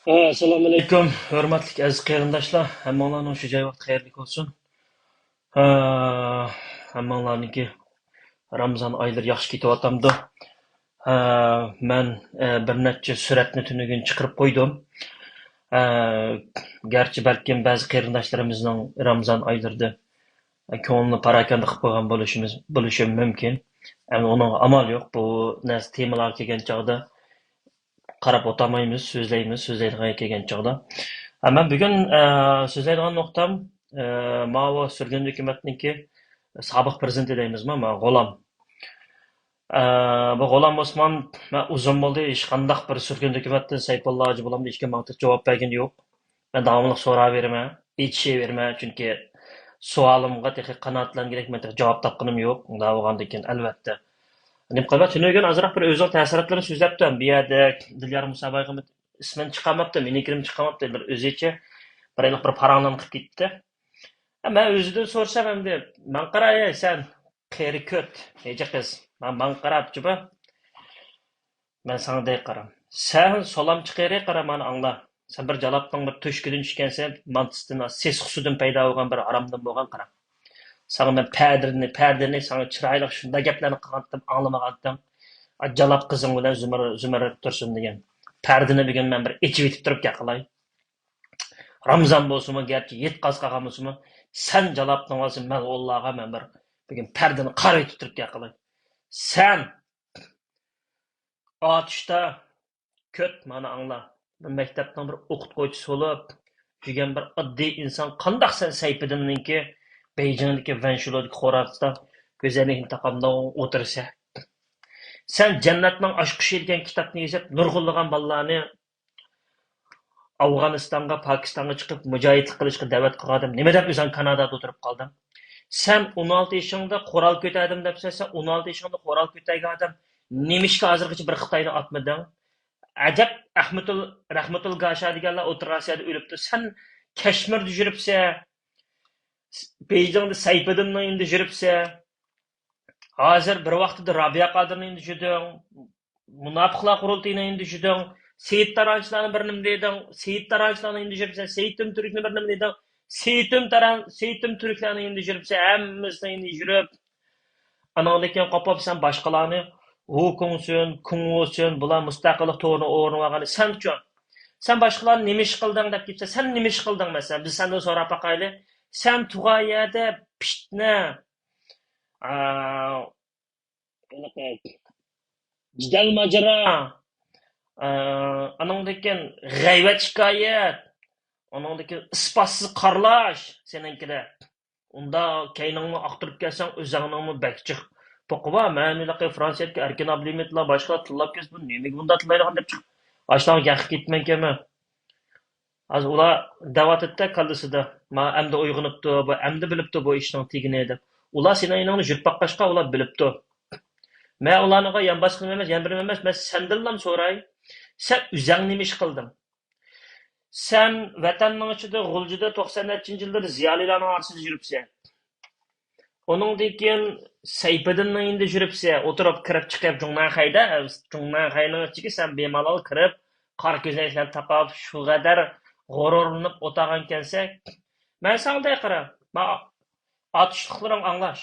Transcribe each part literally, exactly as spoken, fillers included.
ئەسسالامۇئەلەيكۇم، ھۆرمەتلىك ئەزىز قېرىنداشلار، ھەممىڭلارنىڭ شۇ جاي ۋاقتى خەيرلىك بولسۇن. ھە، ھەممىڭلارنىڭكى رامىزان ئايلىرى ياخشى كېتىۋاتامدۇ؟ ھە، مەن، ئە، بىر نەچچە سۈرەتنى تۈنۈگۈن چىقىرىپ قويدۇم. ئە، گەرچە بەلكىم بەزى قېرىنداشلىرىمىزنىڭ رامىزان ئايلىرىدا كۆڭلىنى پاراكەندە قىلىپ قويغان بولۇشىمىز، بولۇشى مۇمكىن. ئەمما ئۇنىڭغا ئامال يوق. بۇ نەرسە تېمىلارغا كەلگەن چاغدا قاراپ ئولتۇرمايمىز، سۆزلەيمىز، سۆزلەيدىغان كەلگەن چاغدا. ھە، مەن بۈگۈن، ئە، سۆزلەيدىغان نۇقتام، ئە، ماۋۇ سۈرگۈن ھۆكۈمەتنىڭكى سابىق پىرېزىدېنتى دەيمىزمۇ، ماۋۇ غۇلام. ئە، بۇ غۇلام ئوسمان، مەن ئۇزۇن بولدى، ھېچقانداق بىر سۈرگۈن ھۆكۈمەتتىن سەيپۇللا ھاجى بولامدۇ ھېچكىم ماڭا جاۋاب بەرگىنى يوق. مەن داۋاملىق سوراۋېرىمەن، ئېچىشىۋېرىمەن، چۈنكى سوئالىمغا تېخى قانائەتلەنگۈدەك مەن تېخى جاۋاب تاپقىنىم يوق. ئۇنداق بولغاندىن كېيىن، ئەلۋەتتە. نېمە قىلىمەن، تۈنۈگۈن ئازراق بىر ئۆزىنىڭ تەسىراتلىرىنى سۆزلەپتۇ. بۇ يەردە دىليار مۇسابايغا ئىسمىنى چىقارماپتۇ، مېنىڭكىنىمۇ چىقارماپتۇ، بىر ئۆزىچە بىر ئايلىق بىر پاراڭلارنى قىلىپ كېتىپتۇ. مەن ئۆزىدىن سورىسام ئەمدى، ماڭا قارا، ئەي، سەن قېرى كۆت، ھېجە قىز. ماڭا، ماڭا قاراپ جۇبا. مەن ساڭا دەي قارا. سەن سولام چىقىرى قارا، مانا ئاڭلا. سەن بىر جالاپنىڭ بىر تۆشۈكىدىن چۈشكەنسەن، مانتىسىدىن، سېسىق سۇدىن پەيدا بولغان بىر ھارامدىن بولغان قارا. ساڭا مەن پەردىنى، پەردىنى ساڭا چىرايلىق شۇنداق گەپلەرنى قىلغانتىم، ئاڭلىمىغانتىڭ. ئا، جالاپ قىزىڭ بىلەن زۇمرە-، زۇمرەت تۇرسۇن دېگەن. پەردىنى بۈگۈن مەن بىر ئېچىۋېتىپ تۇرۇپ گەپ قىلاي. رامزان بولسىمۇ، گەرچە يېتىقاز قالغان بولسىمۇ، سەن جالاپنىڭ ئالسا مەلئۇنلارغا مەن بىر بۈگۈن پەردىنى قارىۋېتىپ تۇرۇپ گەپ قىلاي. سەن ئاتۇشتا كۆت، مانا ئاڭلا. بىر مەكتەپنىڭ بىر ئوقۇتقۇچىسى بولۇپ يۈرگەن بىر ئاددىي ئىنسان قانداق سەن سەيپىدىننىڭكى بېيجىڭدىكى ۋەنشۇلۇدىكى قورالىسىدا گۈزەللىكنى تاپامدۇ ئولتۇرىسەن؟ سەن جەننەتنىڭ ئاچقۇچى دېگەن كىتابنى يېزىپ، نۇرغۇنلىغان بالىلارنى ئافغانىستانغا، پاكىستانغا چىقىپ مۇجاھىدلىق قىلىشقا دەۋەت قىلغان ئادەم نېمە دەپ ئۆزۈڭ كانادادا ئولتۇرۇپ قالدىڭ؟ سەن ئون ئالتە يېشىڭدا قورال كۆتەردىم دەپسەن، سەن ئون ئالتە يېشىڭدا قورال كۆتەرگەن ئادەم نېمىشقا ھازىرغىچە بىر خىتاينى ئاتمىدىڭ؟ ئەجەب، ئەخمىتۇل، رەھمىتۇل گاشا دېگەنلەر ئوتتۇرا ئاسىيادا ئۆلۈپتۇ. سەن كەشمىردە يۈرۈپسەن، بېيجىڭدا سەيپىدىننىڭ يېنىدا يۈرۈپسەن. ھازىر بىر ۋاقتىدا رابىيە قادىرنىڭ يېنىدا يۈردۈڭ. مۇناپىقلار قۇرۇلتىيىنىڭ يېنىدا يۈردۈڭ. سېيىت تارانچىلارنى بىر نېمە دېدىڭ. سېيىت تارانچىلارنىڭ يېنىدا يۈرۈپسەن. سېيىتىم تۈركنى بىر نېمە دېدىڭ. سېيىتىم تاران-، سېيىتىم تۈركلەرنىڭ يېنىدا يۈرۈپسەن. ھەممىسىنىڭ يېنىدا يۈرۈپ، ئانىڭدىن كېيىن قوپۇپ سەن باشقىلارنى ۋۇ كۇڭسۈن، كۇڭ ۋۇسۈن، بۇلار مۇستەقىللىق تورىنى ئورنىۋالغان سەنچۇ. سەن باشقىلارنى نېمە ئىش قىلدىڭ دەپ كېلىپسەن. سەن نېمە ئىش قىلدىڭ مەسىلەن؟ بىز سەندىن سوراپ باقايلى. سەن تۇرغان يەردە پىتنە، ئا، جېدەل ماجىرا، ئا، ئانىڭدىن كېيىن غەيۋەت شىكايەت، ئانىڭدىن كېيىن ئىسپاتسىز قارىلاش سېنىڭكىدە. ئۇندا كەينىڭنى ئاختۇرۇپ كەلسەڭ، ئۆزۈڭنىڭمۇ بەك جىق پوقى بار. مەن ھېلىقى فرانسىيەدىكى ئەركىن ئابلىمىتلار باشقىلار تىللاپ كەلسە، بۇ نېمىگە بۇنداق تىللايدىغان دەپ چىقىپ، ئاشۇلارغا گەققە كېتىمەنكەنمەن. ھازىر ئۇلار دەۋاتىدۇ كاللىسىدا، ما ئەمدى ئويغىنىپتۇ، بۇ ئەمدى بىلىپتۇ بۇ ئىشنىڭ تېگىنى دەپ. ئۇلار سېنىڭ يېنىڭدا يۈرۈپ باققاچقا، ئۇلار بىلىپتۇ. مەن ئۇلارنىڭغا يان باشقىنى ئەمەس، يەنە بىرىنى ئەمەس، مەن سەندىنلا سوراي. سەن ئۆزۈڭ نېمە ئىش قىلدىڭ؟ سەن ۋەتەننىڭ ئىچىدە، غۇلجىدا توقسان نەچچىنچى يىللىرى زىيالىيلارنىڭ ئارىسىدا يۈرۈپسەن. ئۇنىڭدىن كېيىن سەيپىدىننىڭ يېنىدا يۈرۈپسەن، ئولتۇرۇپ كىرىپ چىقىپ جۇڭنەنخەيدە، جۇڭنەنخەينىڭ ئىچىگە سەن بىمالال كىرىپ، قارا كۆزنەكلەرنى تاقاپ، شۇ قەدەر غۇرۇرلىنىپ ئولتۇرغانكەنسەن. مەن ساڭا دەي قارا، ما ئاتۇشلۇقلىرىڭ ئاڭلاش.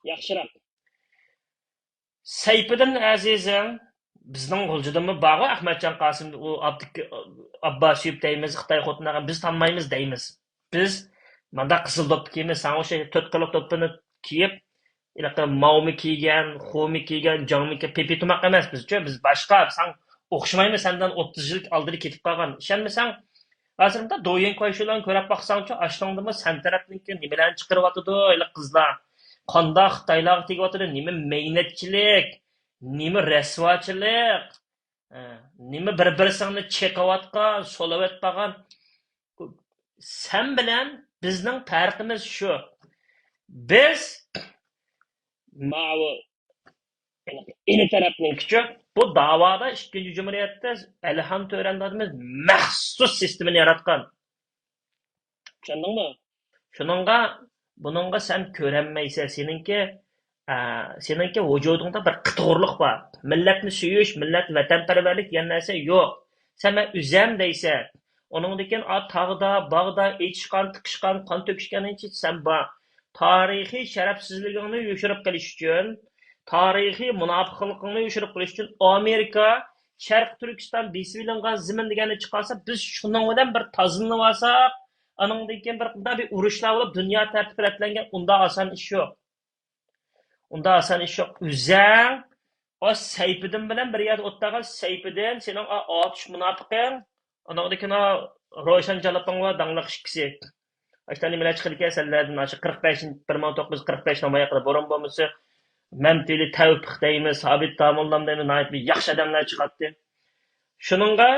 ياخشىراق. سەيپىدىن ئەزىزىڭ، بىزنىڭ غۇلجىدىمۇ بارغۇ ئەخمەتجان قاسىم، ئۇ ئابدۇك-، ئابباسوف دەيمىز، خىتاي خوتۇنى، بىز تانمايمىز دەيمىز. بىز مانداق قىزىل دوپپا كىيىمىز، ساڭا ئوخشاش تۆت قىرلىق دوپپىنى كىيىپ، ھېلىقى ماۋمۇ كىيگەن، خۇمۇ كىيگەن، جاڭمۇ كىيگەن، پىپى تۇماق ئەمەس بىزچۇ، بىز باشقا، ساڭ ئوخشىمايمىز سەندىن ئوتتۇز يىل ئالدىدا كېتىپ قالغان. ئىشەنمىسەڭ، ھازىر مۇنداق دويىن كۇەنشۇلارنى كۆرۈپ باقساڭچۇ، ئاشۇنىڭدىمۇ سەن تەرەپنىڭكى نېمىلەرنى چىقىرىۋاتىدۇ، ھېلىقى قىزلار. قانداق خىتايلارغا تېگىۋاتىدۇ، نېمە مەينەتچىلىك، نېمە رەسۋاچىلىق، ئە، نېمە بىر-بىرسىڭنى چېقىۋاتقان، سولىۋەتمىگەن. سەن بىلەن بىزنىڭ پەرقىمىز شۇ. بىز ماۋۇ ئىلى تەرەپنىڭكىچۇ، بۇ داۋادا ئىككىنچى جۇمھۇرىيەتتە ئەلىخان تۆرەن دادىمىز مەخسۇس سىستېمىنى ياراتقان. چۈشەندىڭمۇ؟ شۇنىڭغا، بۇنىڭغا سەن كۆرەلمەيسەن. سېنىڭكى، ئە، سېنىڭكى ۋۇجۇدۇڭدا بىر قىتىغۇرلۇق بار. مىللەتنى سۆيۈش، مىللەت، ۋەتەنپەرۋەرلىك دېگەن نەرسە يوق. سەن مەن ئۈزەم دەيسەن. ئۇنىڭدىن كېيىن ئا تاغدا، باغدا ئېچىشقان، تىقىشقان، قان تۆكۈشكەننىڭ ئىچىدە سەن بار. تارىخىي شەرەپسىزلىكىڭنى يوشۇرۇپ قېلىش ئۈچۈن، تارىخىي مۇناپىقلىقىڭنى يوشۇرۇپ قېلىش ئۈچۈن ئامېرىكا شەرقىي تۈركىستان بېسىۋېلىنغان زېمىن دېگەننى چىقارسا، بىز شۇنىڭ بىلەن بىر تازىلىنىۋالساق، ئانىڭدىن كېيىن بىر، بىر ئۇرۇشلار بولۇپ، دۇنيا تەرتىپى رەتلەنگەن، ئۇنداق ئاسان ئىش يوق. ئۇنداق ئاسان ئىش يوق. ئۆزەڭ، ئا، سەيپىدىن بىلەن بىر يەردە ئولتۇرغان سەيپىدىن، سېنىڭ ئا، ئاتۇش مۇناپىقىڭ، ئانىڭدىن كېيىن ئا، روشەن جالاپىڭ ۋە داڭلىق ئىككىسى. ئاشۇنداق نېمىلەر چىقىدىكەن سەنلەردىن، ئاشۇ قىرىق بەش، بىر مىڭ توققۇز يۈز قىرىق بەشتىن بۇيان بۇرۇن بولمىسا، مەمتىلى تەۋپىق دەيمىز، سابىت داموللام دەيمىز، ناھايىتى بىر ياخشى ئادەملەر چىقاتتى. شۇنىڭغا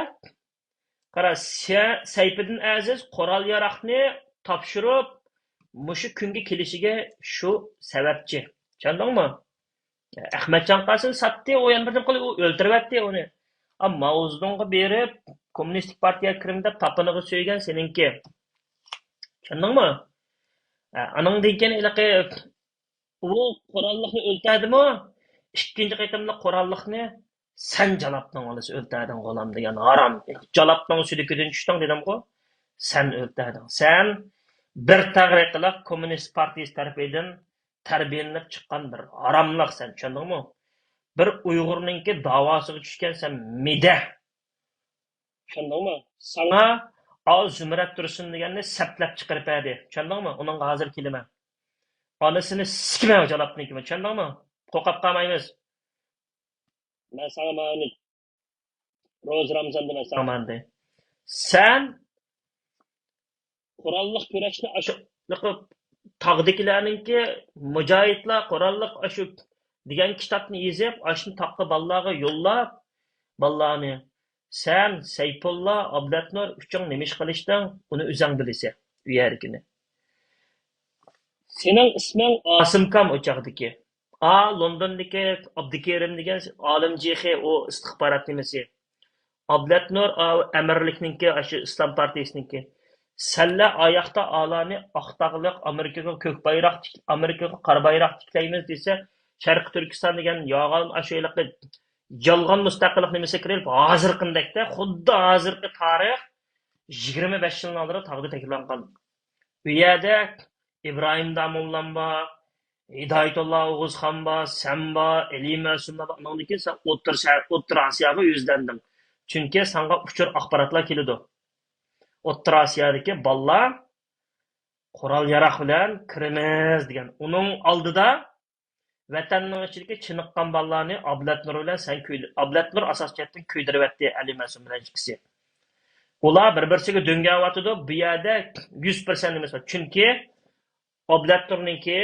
قارا، سە-، سەيپىدىن ئەزىز قورال-ياراغنى تاپشۇرۇپ، مۇشۇ كۈنگە كېلىشىگە شۇ سەۋەبچى. چۈشەندىڭمۇ؟ ئەخمەتجان قاسىم ساتتى، ئۇ يەنە بىردىن قىلىپ، ئۇ ئۆلتۈرۈۋەتتى ئۇنى. ئەمما ماۋزېدۇڭغا بېرىپ، كوممۇنىستىك پارتىيە كىرىمەن دەپ تاپىنىغا سۆيگەن سېنىڭكى. چۈشەندىڭمۇ؟ ئە، ئانىڭدىن كېيىن ھېلىقى ئۇ قوراللىقنى ئۆلتۈردىمۇ؟ ئىككىنچى قېتىملىق قوراللىقنى سەن جالاپنىڭ بالىسى ئۆلتۈردۈڭ، غۇلام دېگەن ھارام. جالاپنىڭ سۈلۈكىدىن چۈشتۈڭ دېدىمغۇ؟ سەن ئۆلتۈردۈڭ. سەن بىر تەغرىقىلىق كوممۇنىست پارتىيىسى تەرىپىدىن تەربىيەلىنىپ چىققان بىر ھاراملىق سەن، چۈشەندىڭمۇ؟ بىر ئۇيغۇرنىڭكى داۋاسىغا چۈشكەن سەن مىدە. چۈشەندىڭمۇ؟ ساڭا ئاۋۇ زۇمرەت تۇرسۇن دېگەننى سەپلەپ چىقىرىپ بەردى. چۈشەندىڭمۇ؟ ئۇنىڭغا ھازىر كېلىمەن. ئانىسىنى سىكىمەن جالاپنىڭكىمۇ. چۈشەندىڭمۇ؟ قورقۇپ قالمايمىز. مەن ساڭا مانا روز رامزاندا مەن ساڭا ماندى. سەن قوراللىق كۈرەشنى ئاشۇ تاغدىكىلەرنىڭكى مۇجاھىدلار قوراللىق ئاشۇ دېگەن كىتابنى يېزىپ، ئاشۇنى تاغقا بالىلارغا يوللاپ، بالىلارنى، سەن، سەيپۇللا، ئابلەتنۇر ئۈچۈڭ نېمە ئىش قىلىشتىڭ، ئۇنى ئۆزۈڭ بىلىسەن، ئۇ يەرگىنى. سېنىڭ ئىسمىڭ ئاسىمكام ئۇ چاغدىكى. ئا، لوندوندىكى ئابدۇكېرىم دېگەن ئالىم جېخى، ئۇ ئىستىخبارات نېمىسى. ئابلەتنۇر، ئا، ئەمىرلىكنىڭكى، ئاشۇ ئىسلام پارتىيىسىنىڭكى. سەنلەر ئاياقتا ئالانى ئاق تاغلىق ئامېرىكىغا كۆك بايراق تىك-، ئامېرىكىغا قارا بايراق تىكلەيمىز دېسە، شەرقىي تۈركىستان دېگەن يالغان، ئاشۇ ھېلىقى يالغان مۇستەقىللىق نېمىسى كىرىپ، ھازىرقىدەكتە، خۇددى ھازىرقى تارىخ يىگىرمە بەش يىلنىڭ ئالدىدا تاغدا تەكرارلانغان. ئۇ يەردە ئىبراھىم داموللام بار، ھىدايەتۇللا ئوغۇزخان بار، سەن بار، ئەلى مەسۇملار بار. ئۇنىڭدىن كېيىن سەن ئوتتۇرا شەرق، ئوتتۇرا ئاسىياغا يۈزلەندىڭ. چۈنكى ساڭا ئۇچۇر ئاخباراتلار كېلىدۇ. ئوتتۇرا ئاسىيادىكى بالىلار قورال ياراق بىلەن كىرىمىز دېگەن. ئۇنىڭ ئالدىدا ۋەتەننىڭ ئىچىدىكى چېنىققان بالىلارنى ئابلەتنۇر بىلەن سەن كۆيدۈ-، ئابلەتنۇر ئاساسىي جەھەتتىن كۆيدۈرۈۋەتتى ئەلى مەسۇم بىلەن ئىككىسى. ئۇلار بىر-بىرسىگە دۆڭگەۋاتىدۇ. بۇ يەردە يۈز پىرسەنت نېمىسى بار. چۈنكى ئابلەتنۇرنىڭكى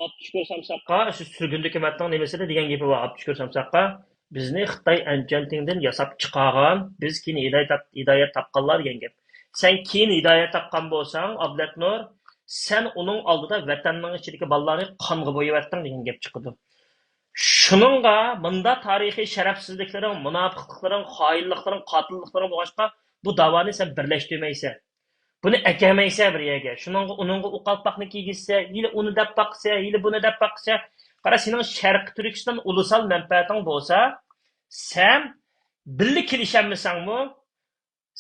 ئابدۇشۈكۈر سامساققا، شۇ سۈرگۈندە ھۆكۈمەتنىڭ نېمىسىدە دېگەن گېپى بار ئابدۇشۈكۈر سامساققا، بىزنى خىتاي ئەنچۈەنتىڭدىن ياساپ چىقارغان، بىز كېيىن ھىدايەت تاپ-، ھىدايەت تاپقانلار دېگەن گەپ. سەن كېيىن ھىدايەت تاپقان بولساڭ، ئابلەتنۇر، سەن ئۇنىڭ ئالدىدا ۋەتەننىڭ ئىچىدىكى بالىلارنى قانغا بويىۋەتتىڭ دېگەن گەپ چىقىدۇ. شۇنىڭغا مۇنداق تارىخىي شەرەپسىزلىكلىرىڭ، مۇناپىقلىقلىرىڭ، خائىنلىقلىرىڭ، قاتىللىقلىرىڭ بولغاچقا، بۇ داۋانى سەن بىرلەشتۈرمەيسەن. بۇنى ئەكەلمەيسەن بىر يەرگە. شۇنىڭغا، ئۇنىڭغا ئۇ قالپاقنى كىيگۈزسە، يىلى ئۇنى دەپ باقسا، يىلى بۇنى دەپ باقسا. قارا، سېنىڭ شەرقىي تۈركىستان ئۇلۇسال مەنپەئەتىڭ بولسا، سەن بىللە كېلىشەلمىسەڭمۇ،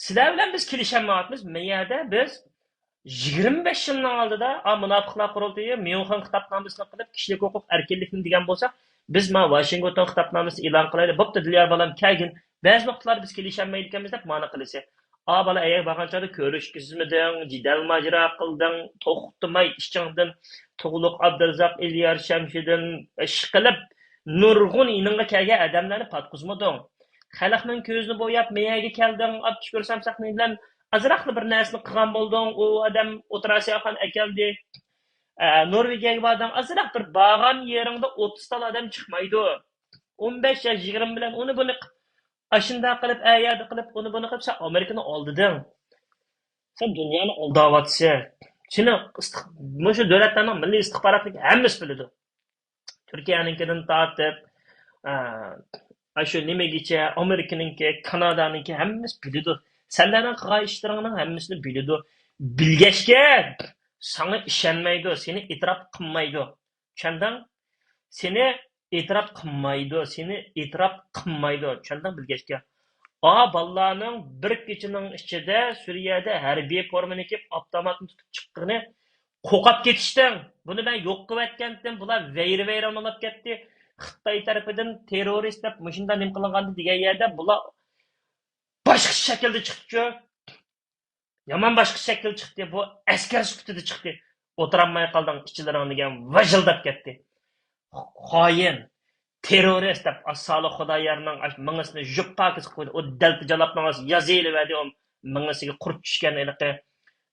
سىلەر بىلەن بىز كېلىشەلمەيۋاتىمىز. مەيەردە بىز يىگىرمە بەش يىلنىڭ ئالدىدا، ئا، مۇناپىقلار قۇرۇلتىيى ميۇنخېن خىتابنامىسىنى قىلىپ، كىشىلىك ھوقۇق ئەركىنلىكنى دېگەن بولسا، بىز ما ۋاشىنگتون خىتابنامىسىنى ئېلان قىلايلى. بوپتۇ، دىليار بالام، كەلگىن. بەزى ۋاقىتلاردا بىز كېلىشەلمەيدىكەنمىز دەپ مانا قىلىسى. ئا، بالا، ئەگەر بارغان چاغدا كۆرۈشكۈزمىدىڭ، جېدەل ماجىرا قىلدىڭ، توختىماي ئىچىڭدىن تۇغلۇق ئابدۇرازاق، ئىليار شەمشىدىن ئىشقىلىپ، نۇرغۇن يېنىڭغا كەلگەن ئادەملەرنى پاتقۇزمىدىڭ. خەلقنىڭ كۆزىنى بوياپ، مەيەرگە كەلدىڭ، ئابدۇشۈكۈر سامساقنى بىلەن ئازراقلا بىر نەرسىنى قىلغان بولدۇڭ. ئۇ ئادەم ئوتتۇرا ئاسىياغا قان ئەكەلدى. ئە، نورۋېگىيەگە باردىڭ، ئازراق بىر بارغان يېرىڭدە ئوتتۇز تال ئادەم چىقمايدۇ. ئون بەش ياش، يىگىرمە بىلەن ئۇنى بۇنى ئاشۇنداق قىلىپ، ئەيەردە قىلىپ، ئۇنى بۇنى قىلىپ، سەن ئامېرىكىنى ئالدىدىڭ. سەن دۇنيانى ئالداۋاتىسەن. سېنى ئىستىق-، مۇشۇ دۆلەتلەرنىڭ مىللىي ئىستىخباراتىنىڭ ھەممىسى بىلىدۇ. تۈركىيەنىڭكىدىن تارتىپ، ئە، ئاشۇ نېمىگىچە، ئامېرىكىنىڭكى، كانادانىڭكى ھەممىسى بىلىدۇ. سەنلەرنىڭ قىلغان ئىشلىرىڭنىڭ ھەممىسىنى بىلىدۇ. بىلگەچكە، ساڭا ئىشەنمەيدۇ، سېنى ئېتىراپ قىلمايدۇ. چۈشەندىڭ؟ سېنى ئېتىراپ قىلمايدۇ، سېنى ئېتىراپ قىلمايدۇ. چۈشەندىڭ؟ بىلگەچكە. ئا، بالىلارنىڭ بىر كېچىنىڭ ئىچىدە سۈرىيەدە ھەربىي فورمىنى كىيىپ، ئاپتوماتنى تۇتۇپ چىققىنى، قورقۇپ كېتىشتىڭ. بۇنى مەن يوق قىلىۋەتكەنتىم، بۇلار ۋەيران-ۋەيران بولۇپ كەتتى. خىتاي تەرىپىدىن تېررورىست دەپ مۇشۇنداق نېمە قىلىنغاندا دېگەن يەردە بۇلار باشقىچە شەكىلدە چىقتىچۇ. يامان باشقىچە شەكىل چىقتى. بۇ ئەسكەر سۈپىتىدە چىقتى. ئولتۇرالماي قالدىڭ، ئىچلىرىڭ دېگەن ۋىژىلداپ كەتتى. خايىن، تېررورىست دەپ ئاش سالىھ خۇدايارنىڭ ئاش مېڭىسىنى يۇيۇپ پاكىز قىلىپ قويدى. ئۇ دەلتە جالاپنىڭ يازىلىۋەردى. ئۇ مېڭىسىگە قۇرت چۈشكەن ھېلىقى،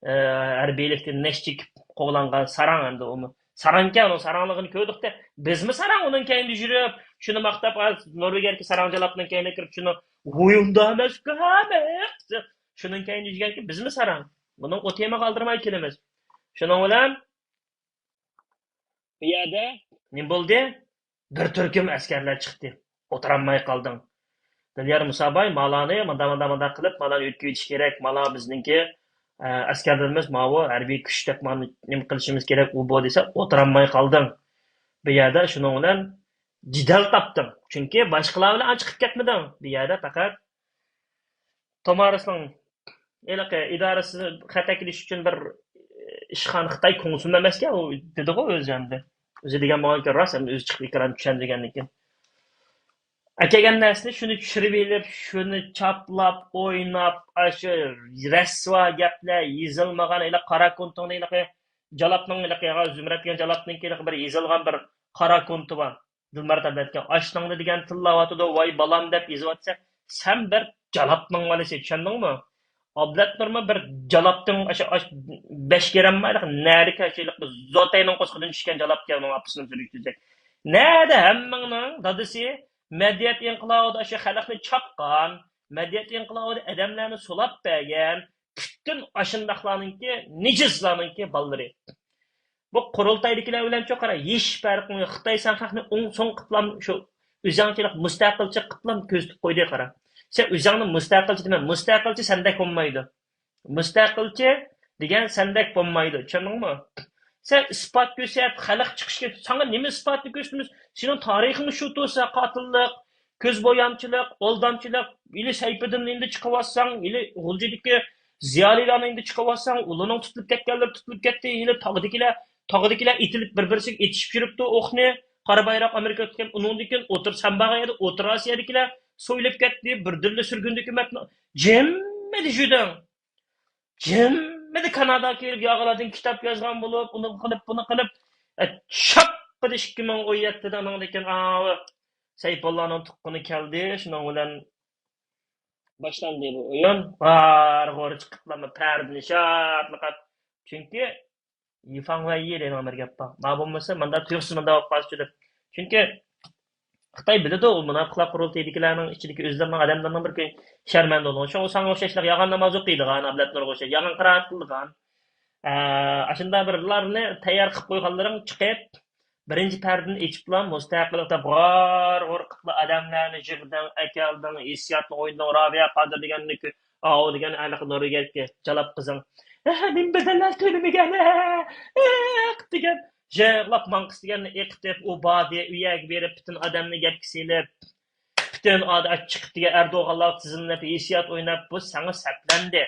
ئە، ھەربىيلىكتىن نەشچە چېكىپ قوغلانغان ساراڭ ئەمدى ئۇمۇ. ساراڭكەن، ئۇ ساراڭلىقىنى كۆردۇق-تە. بىزمۇ ساراڭ ئۇنىڭ كەينىدە يۈرۈپ، شۇنى ماختاپ، ھازىر نورۋېگىيەدىكى ساراڭ جالاپنىڭ كەينىگە كىرىپ، شۇنى ھۇيۇندامەسكا، شۇنىڭ كەينىدە يۈرگەنكى بىزمۇ ساراڭ. بۇنىڭ ئۇ تېمىغا ئالدىرىماي كېلىمىز. شۇنىڭ بىلەن بۇ يەردە نېمە بولدى؟ بىر تۈركۈم ئەسكەرلەر چىقتى. ئولتۇرالماي قالدىڭ. دىليار مۇساباي مالانى مانداق، مانداق، مانداق قىلىپ، مالانى يۆتكىۋېتىش كېرەك، مالا بىزنىڭكى، ئە، ئەسكەرلىرىمىز ماۋۇ ھەربىي كۈچ دەپ مانا نېمە قىلىشىمىز كېرەك، ئۇ بۇ دېسە، ئولتۇرالماي قالدىڭ. بۇ يەردە شۇنىڭ بىلەن جېدەل تاپتىڭ. چۈنكى باشقىلار بىلەن ئانچە قىلىپ كەتمىدىڭ. بۇ يەردە پەقەت تومارىسنىڭ ھېلىقى ئىدارىسى خەت ئەكېلىش ئۈچۈن بىر ئىشخانا، خىتاي كونسۇلى ئەمەسكەن، ئۇ دېدىغۇ ئۆزى ئەمدى. ئۆزى دېگەن بولغانكى راست، ئەمدى ئۆزى چىقىپ ئېكران چۈشەندۈرگەندىن كېيىن. ئەكەلگەن نەرسىنى شۇنى چۈشۈرۈۋېلىپ، شۇنى چاپلاپ، ئويناپ، ئاشۇ رەسۋا گەپلەر يېزىلمىغان، ھېلىقى قارا كونتۇڭنى ھېلىقى جالاپنىڭ، ھېلىقى زۇمرەت دېگەن جالاپنىڭكى ھېلىقى بىر يېزىلغان بىر قارا كونتى بار. دىلمارات ئابلەتكە ئاشناڭدا دېگەن تىللاۋاتىدۇ، ۋاي بالام دەپ يېزىۋاتسا، سەن بىر جالاپنىڭ بالىسى، چۈشەندىڭمۇ؟ ئابلەت نۇرمۇ بىر جالاپتىڭ ئاشۇ، ئاش-، بەش گىراممۇ ھېلىقى نەدىكى ئاشۇ ھېلىقى زوتەينىڭ قوسىقىدىن چۈشكەن جالاپكەن ئۇنىڭ ئاپىسىنىڭ سۈرۈشتۈرسەك. نەدە ھەممىڭنىڭ دادىسى مەدەنىيەت ئىنقىلابىدا ئاشۇ خەلقنى چاققان، مەدەنىيەت ئىنقىلابىدا ئادەملەرنى سولاپ بەرگەن، پۈتۈن ئاشۇنداقلارنىڭكى، نىجىسلارنىڭكى بالىلىرى. بۇ قۇرۇلتايدىكىلەر بىلەنچۇ قارا، ھېچ پەرقىڭ يوق. خىتاي سەن خەقنى ئوڭ سوڭ قىپلام شۇ ئۆزەڭچىلىك مۇستەقىلچى قىپلام كۆزىتىپ قويدى قارا. سەن ئۆزەڭنى مۇستەقىلچى دېمە، مۇستەقىلچى سەندەك بولمايدۇ. مۇستەقىلچى دېگەن سەندەك بولمايدۇ، چۈشەندىڭمۇ؟ سەن ئىسپات كۆرسەت، خەلق چىقىشقا، ساڭا نېمە ئىسپاتنى كۆرسىتىمىز؟ سېنىڭ تارىخىڭ شۇ تۇرسا، قاتىللىق، كۆز بويامچىلىق، ئالدامچىلىق، ھېلى سەيپىدىننى ئەمدى چىقىۋاتساڭ، ھېلى غۇلجىدىكى زىيالىيلارنى ئەمدى چىقىۋاتساڭ، ئۇلارنىڭ تۇتۇلۇپ كەتكەنلىرى تۇتۇلۇپ كەتتى، ھېلى تاغدىكىلەر، تاغدىكىلەر ئېتىلىپ بىر-بىرسىگە ئېتىشىپ يۈرۈپتۇ ئوقنى، قارا بايراق ئامېرىكا تۇتقان، ئۇنىڭدىن كېيىن ئوتتۇرا، سەن بارغان يەردە ئوتتۇرا ئاسىيادىكىلەر سويۇلۇپ كەتتى، بىردىنلا سۈرگۈندە ھۆكۈمەتنى جىممىدە يۈدۈڭ. جىممىدە كانادا كېلىپ ياغىلاردىن كىتاب يازغان بولۇپ، ئۇنى قىلىپ، بۇنى قىلىپ، ئە، شاپپىدە ئىككى مىڭ ئون يەتتىدە ئانىڭدىن كېيىن، ئاۋۇ سەيپۇللانىڭ تۇغقىنى كەلدى، شۇنىڭ بىلەن باشلاندى بۇ ئويۇن. بار غورى چىقىپلارمۇ پەردىنى شارتلىقاپ. چۈنكى يىفاڭ ۋەييى دەيدىغان بىر گەپ بار. ما بولمىسا، ماندا تۇيۇقسىز ماندا بولۇپ قالسىچۇ دەپ. چۈنكى خىتاي بىلىدۇ، ئۇ مۇناپىقلار قۇرۇلتىيىدىكىلەرنىڭ ئىچىدىكى ئۆزلىرىنىڭ ئادەملىرىنىڭ بىر كۈن شەرمەندە بولىدۇ. شۇڭا ساڭا ئوخشاشلار يالغان ناماز ئوقۇيدىغان، ئابلەت نۇرغا ئوخشاش يالغان قىرائەت قىلىدىغان، ئە، ئاشۇنداق بىرلارنى تەييار قىلىپ قويغانلىرىڭ چىقىپ، بىرىنچى پەردىنى ئېچىپلا مۇستەقىل دەپ غار-غۇر قىپلا ئادەملەرنى يىغدىڭ، ئەكەلدىڭ، ھېسسىياتنى ئوينىدىڭ، رابىيە قادىر دېگەننى كۆ-، ئاۋۇ دېگەن ھېلىقى نورۋېگىيەدىكى جالاپ قىزىڭ. ھە، نېمە بەدەللەر تۆلىمىگەن، ھە، ئېق دېگەن. يىغلاپ ماڭقىس دېگەننى ئېقىتىپ، ئۇ باردى، ئۇ يەرگە بېرىپ، پۈتۈن ئادەمنى گەپكە سېلىپ، پۈتۈن ئادا-، چىقىپ دېگەن ئەردوغانلار تىزىملەپ، ھېسسىيات ئويناپ، بۇ ساڭا سەپلەندى.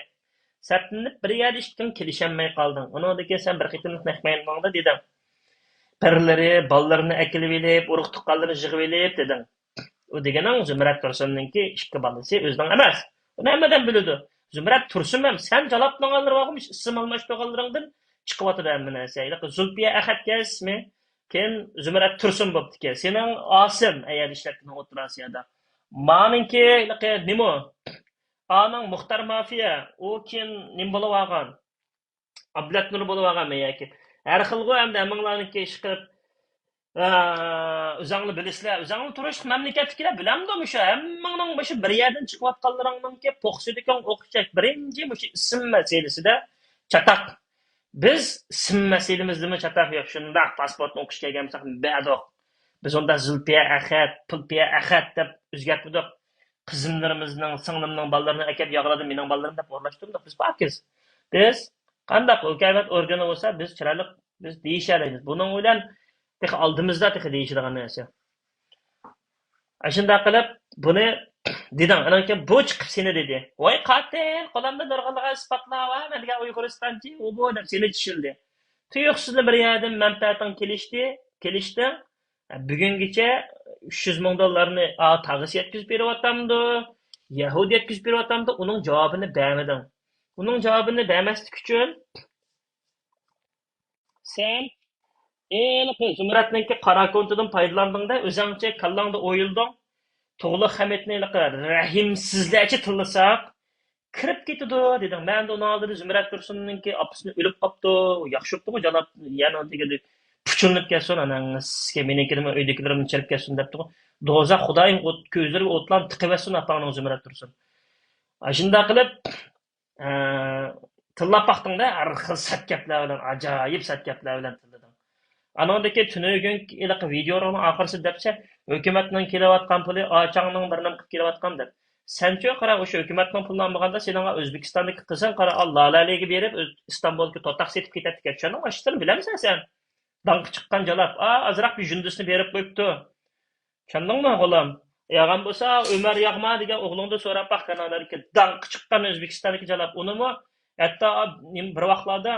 سەپلىنىپ، بىر يەردە ئىككىڭ كېلىشەلمەي قالدىڭ. ئۇنىڭدىن كېيىن سەن بىر قېتىملىق نەق مەيدانغا دېدىڭ. پىرلىرى، بالىلىرىنى ئەكېلىۋېلىپ، ئۇرۇق-تۇغقانلىرىنى يىغىۋېلىپ دېدىڭ. ئۇ دېگىنىڭ زۇمرەت تۇرسۇننىڭكى ئىككى بالىسى ئۆزىنىڭ ئەمەس. بۇنى ھەممە ئادەم بىلىدۇ. زۇمرەت تۇرسۇن ئەمەس، سەن جالاپلىغانلىرى بارغۇ، ئىسىم ئالماشتۇرغانلىرىڭدىن چىقىۋاتىدۇ ھەممە نەرسە. ھېلىقى زۇلپىيە ئەخەتكەن ئىسمى، كېيىن زۇمرەت تۇرسۇن بوپتىكەن. سېنىڭ ئاسىم، ئەيەر ئىشلەتكىنىڭ ئوتتۇرا ئاسىيادا. مانىڭكى ھېلىقى نېمە؟ ئانىڭ مۇختار مافىيە، ئۇ كېيىن نېمە بولۇۋالغان؟ ئابلەت نۇر بولۇۋالغانمۇ ياكى؟ ھەر خىلغۇ ئەمدى ھەممىڭلارنىڭكى ئىشقىلىپ، ئە، ئۆزەڭلار بىلىسىلەر، ئۆزەڭلار تۇرۇشلۇق مەملىكەتتىكىلەر بىلەمدۇ مۇشۇ؟ ھەممىڭنىڭ مۇشۇ بىر يەردىن چىقىۋاتقانلىرىڭنىڭكى پوخسىدىكىڭ ئوخشاش بىرىنچى مۇشۇ ئىسىم مەسىلىسىدە چاتاق. بىز ئىسىم مەسىلىمىزدىمۇ چاتاق يوق. شۇنداق پاسپورتنى ئوقۇش كەلگەن بولساق بەردۇق. بىز ئۇندا زۇلپىيە ئەخەت، پۇلپىيە ئەخەت دەپ ئۆزگەرتمىدۇق. قىزىملىرىمىزنىڭ، سىڭلىمنىڭ بالىلىرىنى ئەكەپ ياغلاردىن مېنىڭ بالىلىرىم دەپ ئورۇنلاشتۇردۇق. بىز پاكىز. بىز قانداق ھۆكۈمەت ئورگىنى بولسا، بىز چىرايلىق، بىز دېيىشەلەيمىز. بۇنىڭ بىلەن تېخى ئالدىمىزدا تېخى دېيىشىدىغان نەرسە. ئاشۇنداق قىلىپ، بۇنى دېدىڭ. ئانان كېيىن بۇ چىقىپ سېنى دېدى. ۋاي قاتىل، قولۇمدا نۇرغۇنلىغان ئىسپاتلار بار، مەن دېگەن ئۇيغۇرىستانچى، ئۇ بۇ دەپ سېنى چۈشۈردى. تۇيۇقسىزلا بىر يەردىن مەنپەئەتىڭ كېلىشتى، كېلىشتىڭ. بۈگۈنگىچە ئۈچ يۈز مىڭ دوللارنى، ئا، تاغىسى يەتكۈزۈپ بېرىۋاتامدۇ، يەھۇدىي يەتكۈزۈپ بېرىۋاتامدۇ، ئۇنىڭ جاۋابىنى بەرمىدىڭ. ئۇنىڭ جاۋابىنى بەرمەسلىك ئۈچۈن سەن ھېلىقى زۇمرەتنىڭكى قارا كونتىدىن پايدىلاندىڭ-دە، ئۆزۈڭچە كاللاڭدا ئويلىدىڭ. تۇغلۇق خەمىتنى ھېلىقى رەھىمسىزلەرچە تىللىساق، كىرىپ كېتىدۇ، دېدىڭ. مەن ئۇنىڭ ئالدىدا زۇمرەت تۇرسۇننىڭكى ئاپىسىنى ئۆلۈپ قاپتۇ. ياخشى بوپتۇغۇ، جاناب، يەنى دېگۈدەك پۇچۇلۇنۇپ كەتسۇن، ئاناڭ سىزگە مېنىڭكىدىمۇ ئۆيدىكىلىرىمنى چىرىپ كەتسۇن دەپتىغۇ. دوزاخ خۇدايىم ئوت، كۆزلىرىگە ئوتلارنى تىقىۋەتسۇن ئاپاڭنىڭ، زۇمرەت تۇرسۇن. ئاشۇنداق قىلىپ، ئە، تىللاپ باقتىڭدا، ھەر خىل سەت گەپلەر بىلەن، ئاجايىپ سەت گەپلەر بىلەن تىللىدىڭ. ئانىڭدىن كېيىن تۈنۈگۈن ھېلىقى ۋىدېئونىڭ ئاخىرىسى دەپسە، ھۆكۈمەتنىڭ كېلىۋاتقان پۇلى، ئاچاڭنىڭ بىر نېمە قىلىپ كېلىۋاتقان دەپ. سەنچۇ قارا، ئوشۇ ھۆكۈمەتنىڭ پۇلىنى ئالمىغاندا، سېنىڭ ئۆزبېكىستاندىكى قىزىڭ قارا، ئا، لالەلىگە بېرىپ، ئۆز-، ئىستانبۇلدىكى توتاق سېتىپ كېتەتتىكەن. شۇنىڭ ئاشۇسىنى بىلەمسەن سەن؟ داڭقى چىققان جالاپ. ئا، ئازراق بىر ژۇندىسىنى بېرىپ قويۇپتۇ. چۈشەندىڭمۇ، غۇلام؟ ياغان بولسا، ئۆمەر ياغما دېگەن ئوغلۇڭدىن سوراپ باق، كانادادىكى داڭقى چىققان ئۆزبېكىستاندىكى جالاپ. ئۇنىمۇ ھەتتا، نېمە، بىر ۋاقىتلاردا،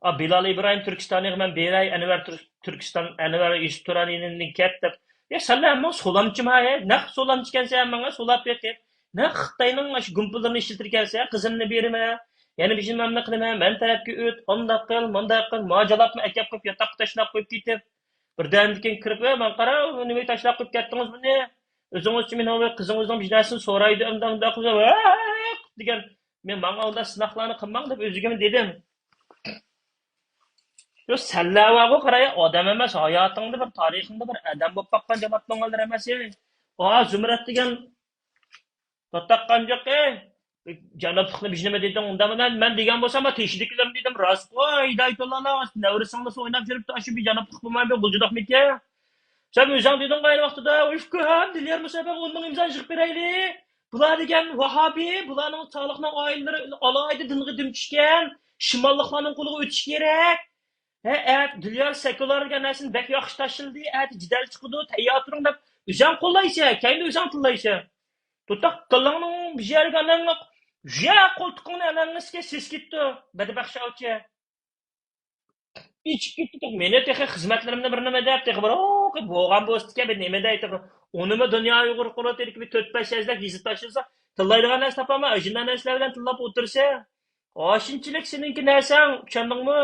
ئا، بىلال ئىبراھىم تۈركىستانىغا مەن بېرەي، ئەنۋەر تۈر-، تۈركىستان، ئەنۋەر يۈسۈپ تۇرانىنى كەت دەپ. يا، سەن ھەممىڭ سولامچىما، ھە؟ نەق سولامچىكەنسەن ھەممىڭ، سولاپ بېقىپ. نەق خىتاينىڭ ئاشۇ گۇمپىلىرىنى ئىشلىتىدىكەنسەن، قىزىمنى بېرىمەن. يەنە بىر مەمنە قىلىمەن، مەن تەرەپكە ئۆت، ئانداق قىل، مانداق قىل، ما جالاپنى ئەكەپ قويۇپ، ياتاققا تاشلاپ قويۇپ كېتىپ. بىردەمدىن كېيىن كىرىپ، «ئە، ماڭا قارا، نېمىگە تاشلاپ قويۇپ كەتتىڭىز بۇنى؟ ئۆزىڭىزچە مېنىڭ قىزىڭىزنىڭ بىر نەرسىنى سورايدۇ، ئەمدى ئۇنداق قىلسا، ۋاق!» دېگەن. مەن ماڭا ئۇنداق سىناقلارنى قىلماڭ دەپ ئۆزۈمگە دېدىم. يو، سەنلەر بارغۇ، قاراي، ئادەم ئەمەس، ھاياتىڭدا بىر، تارىخىڭدا بىر ئادەم بولۇپ باققان جالاپنىڭ ئالدىدا ئەمەس. ئا، زۇمرەت دېگەن توختاپ قانجۇقى، جانابلىقنى بىر نېمە دېدىڭ، ئۇنداق مەن، مەن دېگەن بولسام، تېشىدىكىلەرنى دېدىم، راست قوي، ھىدايەتۇللا، نەۋرىسىڭلا ئويناپ يۈرۈپتۇ، ئاشۇ بىر جانابلىق بولماي بىر غۇلجىداقمىكەن؟ سەن ئۆزۈڭ دېدىڭغۇ ئەينى ۋاقتىدا، ئۇكام، دىليار مۇسابىقە ئون مىڭ ئىمزانى يىغىپ بېرەيلى. بۇلار دېگەن ۋاھابىي، بۇلارنىڭ سالىھنىڭ ئائىلىلىرى ئالاھىدە دىنغا دۈم چۈشكەن، شىماللىقلارنىڭ قولىغا ئۆتۈش كېرەك. ھە، ئە، دىليار سېكۇلار دېگەن نەرسىنى بەك ياخشى تاشلىدى، ئەتە جېدەل چىقىدۇ، تەييار تۇرۇڭ دەپ ئۆزۈڭ قوللايسەن، كەينىدە ئۆزۈڭ تىللايسەن. توختاپ قېلىڭنىڭ بىر يەرگە ئاناڭ، يا قولتۇقۇڭنى ئاناڭنىڭ ئۈستىگە سېسىكىتتۇ، بەدبەخت شاۋچى. ئېچىپ كېتىپ، مېنى تېخى خىزمەتلىرىمنى بىر نېمە دەپ، تېخى بىر، ئو، بولغان بولسىدىكەن، بىر نېمە دەيتتى. ئۇنىمۇ دۇنيا ئۇيغۇر قۇرۇلتىيىدىكى بىر تۆت-بەش يەزلەك يېزىپ تاشلىسا، تىللايدىغان نەرسە تاپالماي، ئاشۇنداق نەرسىلەر بىلەن تىللاپ ئولتۇرسا، ئاشۇنچىلىك سېنىڭكى نەرسەڭ، چۈشەندىڭمۇ؟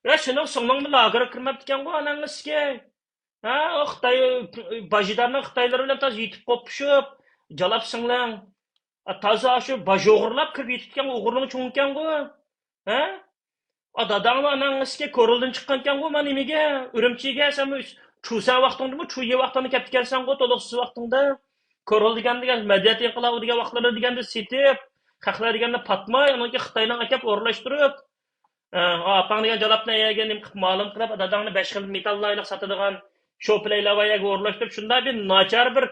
يا، سېنىڭ سىڭلىڭمۇ لاگېرغا كىرمەپتىكەنغۇ، ئاناڭنىڭ ئىشىكى. ھە، ئۇ خىتاي، باجىدارنىڭ خىتايلار بىلەن تازا يېتىپ قوپۇشۇپ، جالاپ سىڭلىڭ. ئا، تازا شۇ باج ئوغرىلاپ كىرىپ يېتىپتىكەن، ئوغرىنىڭ چوڭىكەنغۇ. ھە؟ ئا، داداڭمۇ ئاناڭ ئىشىكى كورلىدىن چىققانكەنغۇ، مانا نېمىگە، ئۈرۈمچىگە، سەنمۇ چۇسەن ۋاقتىڭدىمۇ، چۇيې ۋاقتىڭدا كەپتىكەنسەنغۇ، تولۇقسىز ۋاقتىڭدا. كورل دېگەن، دېگەن مەدەنىيەت ئىنقىلابى دېگەن ۋاقىتلىرىدا دېگەندە سېتىپ، خەقلەر دېگەندە پاتماي، ئۇنىڭكى خىتاينىڭ ئەكەپ ئورۇنلاشتۇرۇپ، ئە، ئاپاڭ دېگەن جالاپنى ئەيەرگە نېمە قىلىپ مالىم قىلىپ، داداڭنى بەش خىل مېتاللارنى ساتىدىغان شوپىلايلار ۋە يەرگە ئورۇنلاشتۇرۇپ، شۇنداق بىر ناچار بىر،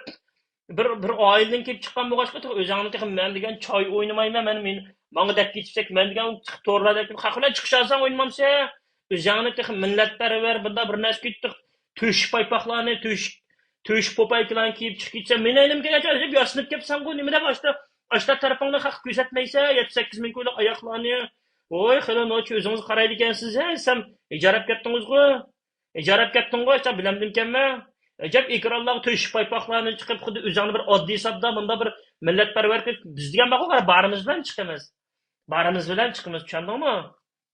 بىر، بىر ئائىلىدىن كېلىپ چىققان بولغاچقا، تېخى ئۆزۈڭنى تېخى مەن دېگەن چاي ئوينىمايمەن، مەن، مېنى، ماڭا دەپ كېتىپسەن، مەن دېگەن تورلار دەپ خەق بىلەن چىقىشالساڭ ئوينىمامسەن؟ ئۆزۈڭنى تېخى مىللەتپەرۋەر، بۇنداق بىر نەرسە كېتىپ، تۆشۈك پايپاقلارنى، تۆشۈك، تۆشۈك پوپايكىلارنى كىيىپ چىقىپ كېتىسەن، مېنى ئەينىمگە ئەجەب ياسىنىپ كەپسەنغۇ، نېمە دەپ ئاشتا، ئاشتا تەرىپىڭنى خەققە كۆرسەتمەيسەن، يەتتە سەككىز مىڭ كويلۇق ئاياقلارنى. ۋوي، خېلى نوچى ئۆزىڭىز قارايدىكەنسىز، ھە، سەن ئىجارە ئەپ كەتتىڭىزغۇ؟ ئىجارە ئەپ كەتتىڭغۇ، ھېچ بىلەمدىمكەنمەن؟ ئەجەب ئېكرانلارغا تۆشۈك پايپاقلارنى چىقىپ، خۇددى ئۆزۈڭنى بىر ئاددىي ساددا، مۇنداق بىر مىللەتپەرۋەر قىلىپ، بىز دېگەن بارغۇ، بارىمىز بىلەن چىقىمىز. بارىمىز بىلەن چىقىمىز، چۈشەندىڭمۇ؟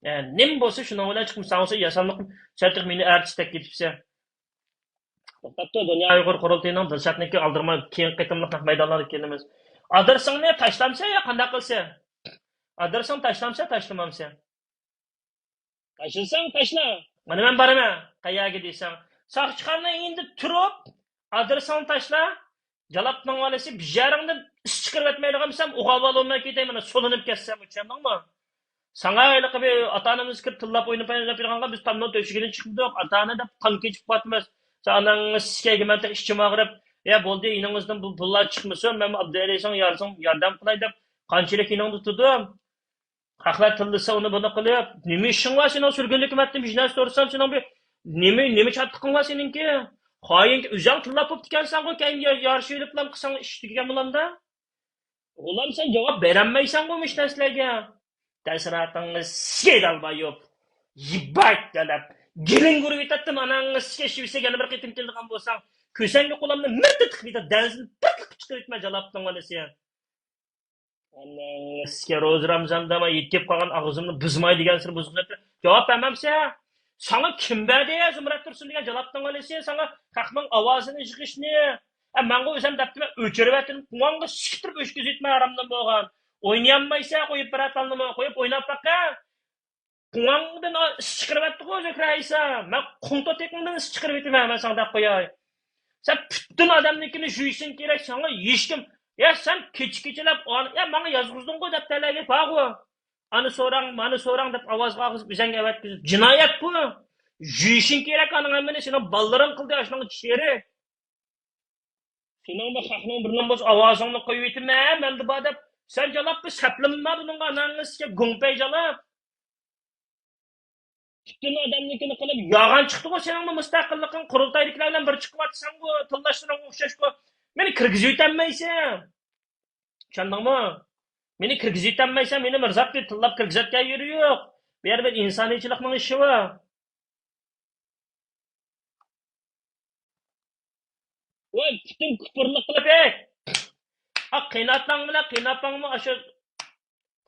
ئە، نېمە بولسا شۇنىڭ بىلەن چىقىمىز. ساڭا بولسا ياسانلىق، سەن تېخى مېنى ئەرتىستەك كېتىپسەن. توختاپتۇ، دۇنيا ئۇيغۇر قۇرۇلتىيىنىڭ دىلشاتنىڭكى ئالدىرىماي كېيىنكى قېتىملىق نەق مەيدانلارغا كېلىمىز. ئادرېسىڭنى تاشلامسەن يا قانداق قىلسەن؟ ئادرېسىڭنى تاشلامسەن، تاشلىمامسەن؟ تاشلىساڭ تاشلا. مانا مەن بارىمەن، قەيەرگە دېسەڭ. ساقچىخانىنىڭ يېنىدا تۇرۇپ، ئادرېسىڭنى تاشلا. جالاپنىڭ بالىسى، بىر يېرىڭدىن ئىس چىقىرىۋەتمەيدىغان بولسام، ئۇغاۋالالماي كېتەي، مانا سولىنىپ كەتسەم، چۈشەندىڭمۇ؟ ساڭا ھېلىقى بىر ئاتا-ئانىمىز كىرىپ تىللاپ ئويناپ، ئويناپ يۈرگەنگە بىز تامنىڭ تۆشۈكىدىن چىقمىدۇق. ئاتا-ئانا دەپ قان كېچىپ قاتماس. سەن ئاناڭ سىكەيگە مەن تېخى ئىچىم ئاغرىپ، يا بولدى، يېنىڭىزدىن بۇ پۇللار چىقمىسۇن، مەن ئابدۇلئەلى ساڭا يارىسىڭ ياردەم قىلاي دەپ قانچىلىك يېنىڭدا تۇردۇم. خەقلەر تىللىسا ئۇنى بۇنى قىلىپ، نېمە ئىشىڭ بار سېنىڭ سۈرگۈن ھۆكۈمەتتىن بىر نەرسە سورىسام، سېنىڭ بىر نېمە، نېمە چاتىقىڭ بار سېنىڭكى؟ خائىنكى ئۆزۈڭ تىللاپ بوپتىكەنسەنغۇ، كەينىگە يارىشىۋېلىپلا قىلساڭ ئىش تۈگىگەن بولامدا. غۇلام، سەن جاۋاب بەرەلمەيسەنغۇ مۇشۇ نەرسىلەرگە. تەسىراتىڭىز سىگەيدالبايوپ. يىباك دەپ. گېلىڭ ئۇرۇۋېتەتتىم، ئاناڭغا سىكەشىۋېسەك يەنە بىر قېتىم كېلىدىغان بولساڭ، كۆسەڭگە قولامنى مىرتىق تىقىپ، دەنزىنى پىرتىق قىلىپ چىقىرىۋېتىمەن، جالاپتىڭ بالىسى. ئاناڭغا سىكە روزا رامزاندا ما يېتىپ قالغان ئاغزىمنى بۇزماي دېگەنسېرى بۇزغۇزۇپ، جاۋاب بەرمەمسە؟ ساڭا كىم بەردى، زۇمرەت تۇرسۇن دېگەن جالاپتىڭ بالىسى؟ ساڭا خەقنىڭ ئاۋازىنى يىغىشنى، ئە، ماڭا ئۆزۈم دەپتىمەن، ئۆچۈرۈۋەتتىم، قۇۋاڭغا سىكتۇرۇپ ئۆچكۈزۈۋېتىمەن، ھارامدىن بولغان. ئوينىيالمايسەن، قويۇپ بىرەر تالنىمۇ قويۇپ ئويناپ باقە. قۇۋاڭدىن ئىس چىقىرىۋەتتىغۇ زۆھرە ئەيسا. مەن قۇڭتۇتىقىڭدىن ئىس چىقىرىۋېتىمەن، مەن ساڭا دەپ قوياي. سەن پۈتۈن ئادەمنىڭكىنى جۈيسىڭ كېرەك، ساڭا ھېچكىم. يا سەن كېچە كېچىلەپ، يا ماڭا يازغۇزدۇڭغۇ دەپ تەلەيگە بارغۇ. ئانا سوراڭ، مانا سوراڭ دەپ ئاۋازغا ئاغزى ئۆزەڭگە ئەۋەتكۈزۈپ. جىنايەتقۇ. جۈيۈشۈڭ كېرەك ئانىڭ ھەممىنى، سېنىڭ بالىلىرىڭ قىلدى ئاشۇنىڭ شېرى. سېنىڭ بۇ خەقنىڭ بىرىنىڭ بولسا ئاۋازىڭنى قويۇۋېتىمەن، مەندە بار دەپ. سەن جالاپ بىر سەپلىمە بۇنىڭغا، ئاناڭنى سىكە گۇڭپەي جالاپ. پۈتۈن ئادەمنىڭكىنى قىلىپ، يالغان چىقتىغۇ سېنىڭمۇ مۇستەقىللىقىڭ، قۇرۇلتايدىكىلەر بىلەن بىر چىقىۋاتىسەنغۇ، تىللاشلىرىڭغا ئوخشاشقۇ. مېنى كىرگۈزۈۋېتەلمەيسەن. چۈشەندىڭمۇ؟ مېنى كىرگۈزۈۋېتەلمەيسەن، مېنى مىرزاتقا تىللاپ كىرگۈزەتكەن يېرى يوق. بۇ يەردە بىر ئىنسانىيچىلىقنىڭ ئىشى بار. ۋاي، پۈتۈن كۇپۇرلۇق قىلىپ، ئەي! ئا، قېيىنئاتاڭ بىلەن قېيىنئاپاڭمۇ ئاشۇ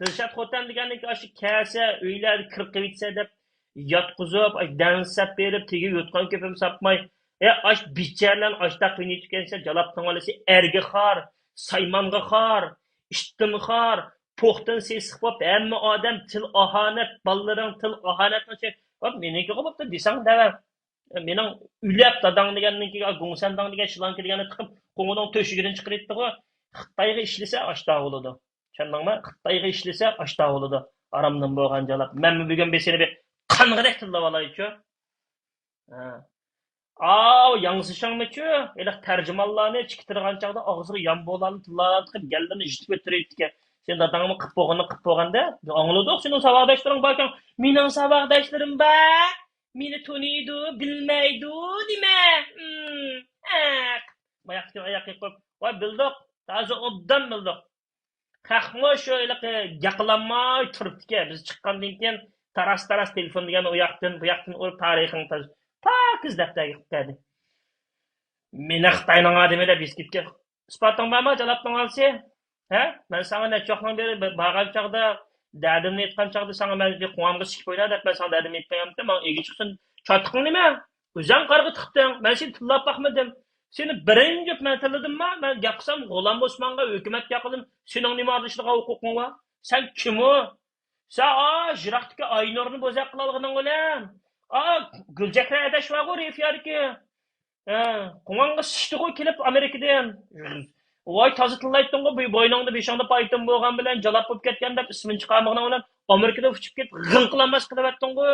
دىلشات خوتەن دېگەننىڭكى ئاشۇ كەلسە، ئۆيلەردە كىر قىلىۋېتسە دەپ ياتقۇزۇپ، ئاش دەڭسەپ بېرىپ، تېگىگە يوتقان كۆپۈم ساپماي، ئە، ئاش بىچارىلەرنى ئاشتا قىينىتىۋەتكەنسەن، جالاپتىڭ بالىسى، ئەرگە خار، سايمانغا خار، ئىتتىن خار، پوختىن سېسىق بولۇپ، ھەممە ئادەم تىل ئاھانەت، بالىلىرىڭ تىل ئاھانەتنىڭ چە-، ۋاي، مېنىڭكىغۇ بوپتۇ دېسەڭ دەۋە. مېنىڭ ئۆلەپ داداڭ دېگەننىڭكى، گۇڭسەنداڭ دېگەن شىلانكا دېگەننى تىقىپ، قوڭۇرنىڭ تۆشۈكىدىن چىقىرىۋېتىدىغۇ. خىتايغا ئىشلىسە ئاشتا بولىدۇ. چۈشەندىڭمۇ؟ خىتايغا ئىشلىسە ئاشتا بولىدۇ. ئارامدىن بولغان جالاپ. مەنمۇ بۈگۈن بىر سېنى بىر قانغىدەك تىللاپ ئالايچۇ. ھە. ئاۋۇ ياڭزىشاڭمىچۇ؟ ھېلىقى تەرجىمانلارنى چىقىتىدىغان چاغدا ئاغزىغا يان بولالنى تىللارنى تىقىپ، گەللىرىنى يىتىپ ئۆتتۈرۈۋېتىدىكەن. سېنى داداڭمۇ قىپ بولغىنى قىپ بولغاندا، ئاڭلىدۇق سېنىڭ ساۋاقداشلىرىڭ باركەن. مېنىڭ ساۋاقداشلىرىم بار. مېنى تونۇيدۇ، بىلمەيدۇ نېمە؟ ھىم، ئەق. باياقتىن ئاياق يېقىپ، ۋاي بىلدۇق، ھازىر ئوبدان بىلدۇق. خەقمۇ شۇ ھېلىقى گەپ قىلالماي تۇرۇپتىكەن. بىز چىققاندىن كېيىن تاراس-تاراس تېلېفون دېگەن ئۇ ياقتىن، بۇ ياقتىن ئۇرۇپ تارىخىڭ تاز-، پاكىز دەپتەرگە قىلىپ بەردى. مېنى خىتاينىڭ ئادىمى دەپ ھېس كېتىپ، ئىسپاتىڭ بارمۇ جالاپنىڭ ھالىسى؟ ھە؟ مەن ساڭا نەچچە ۋاقىتنىڭ بېرى بارغان چاغدا، دەردىمنى ئېيتقان چاغدا ساڭا مەن قۇۋامغا سىكىپ ئوينا دەپ مەن ساڭا دەردىمنى ئېيتقان يامتىم، ماڭا ئىگە چىقسۇن. چاتىقىڭ نېمە؟ ئۆزۈڭ قارىغا تىقتىڭ. مەن سېنى تىللاپ باقمىدىم. سېنى بىرىنچى مەن تىللىدىمما؟ مەن گەپ قىلسام، غۇلام ئوسمانغا، ھۆكۈمەتكە گەپ قىلدىم. سېنىڭ نېمە ئارىلىشىدىغان ھوقۇقۇڭ بار؟ سەن كىم ئۇ؟ سەن، ئا، يىراقتىكى ئاينۇرنى بوزەك قىلالىغىنىڭ بىلەن. ئا، گۈلچېھرە ئەدەش بارغۇ، رىفيادىكى. ھە، قۇۋاڭغا سىكتىغۇ كېلىپ ئامېرىكىدىن. ۋاي، تازا تىللايتتىڭغۇ، بۇ بوينۇڭدا بېشىڭدا پايتىم بولغان بىلەن، جالاپ بولۇپ كەتكەن دەپ ئىسمىنى چىقارمىغىنىڭ بىلەن ئامېرىكىدا ئۇچۇپ كېتىپ غىڭ قىلالماس قىلىۋەتتىڭغۇ.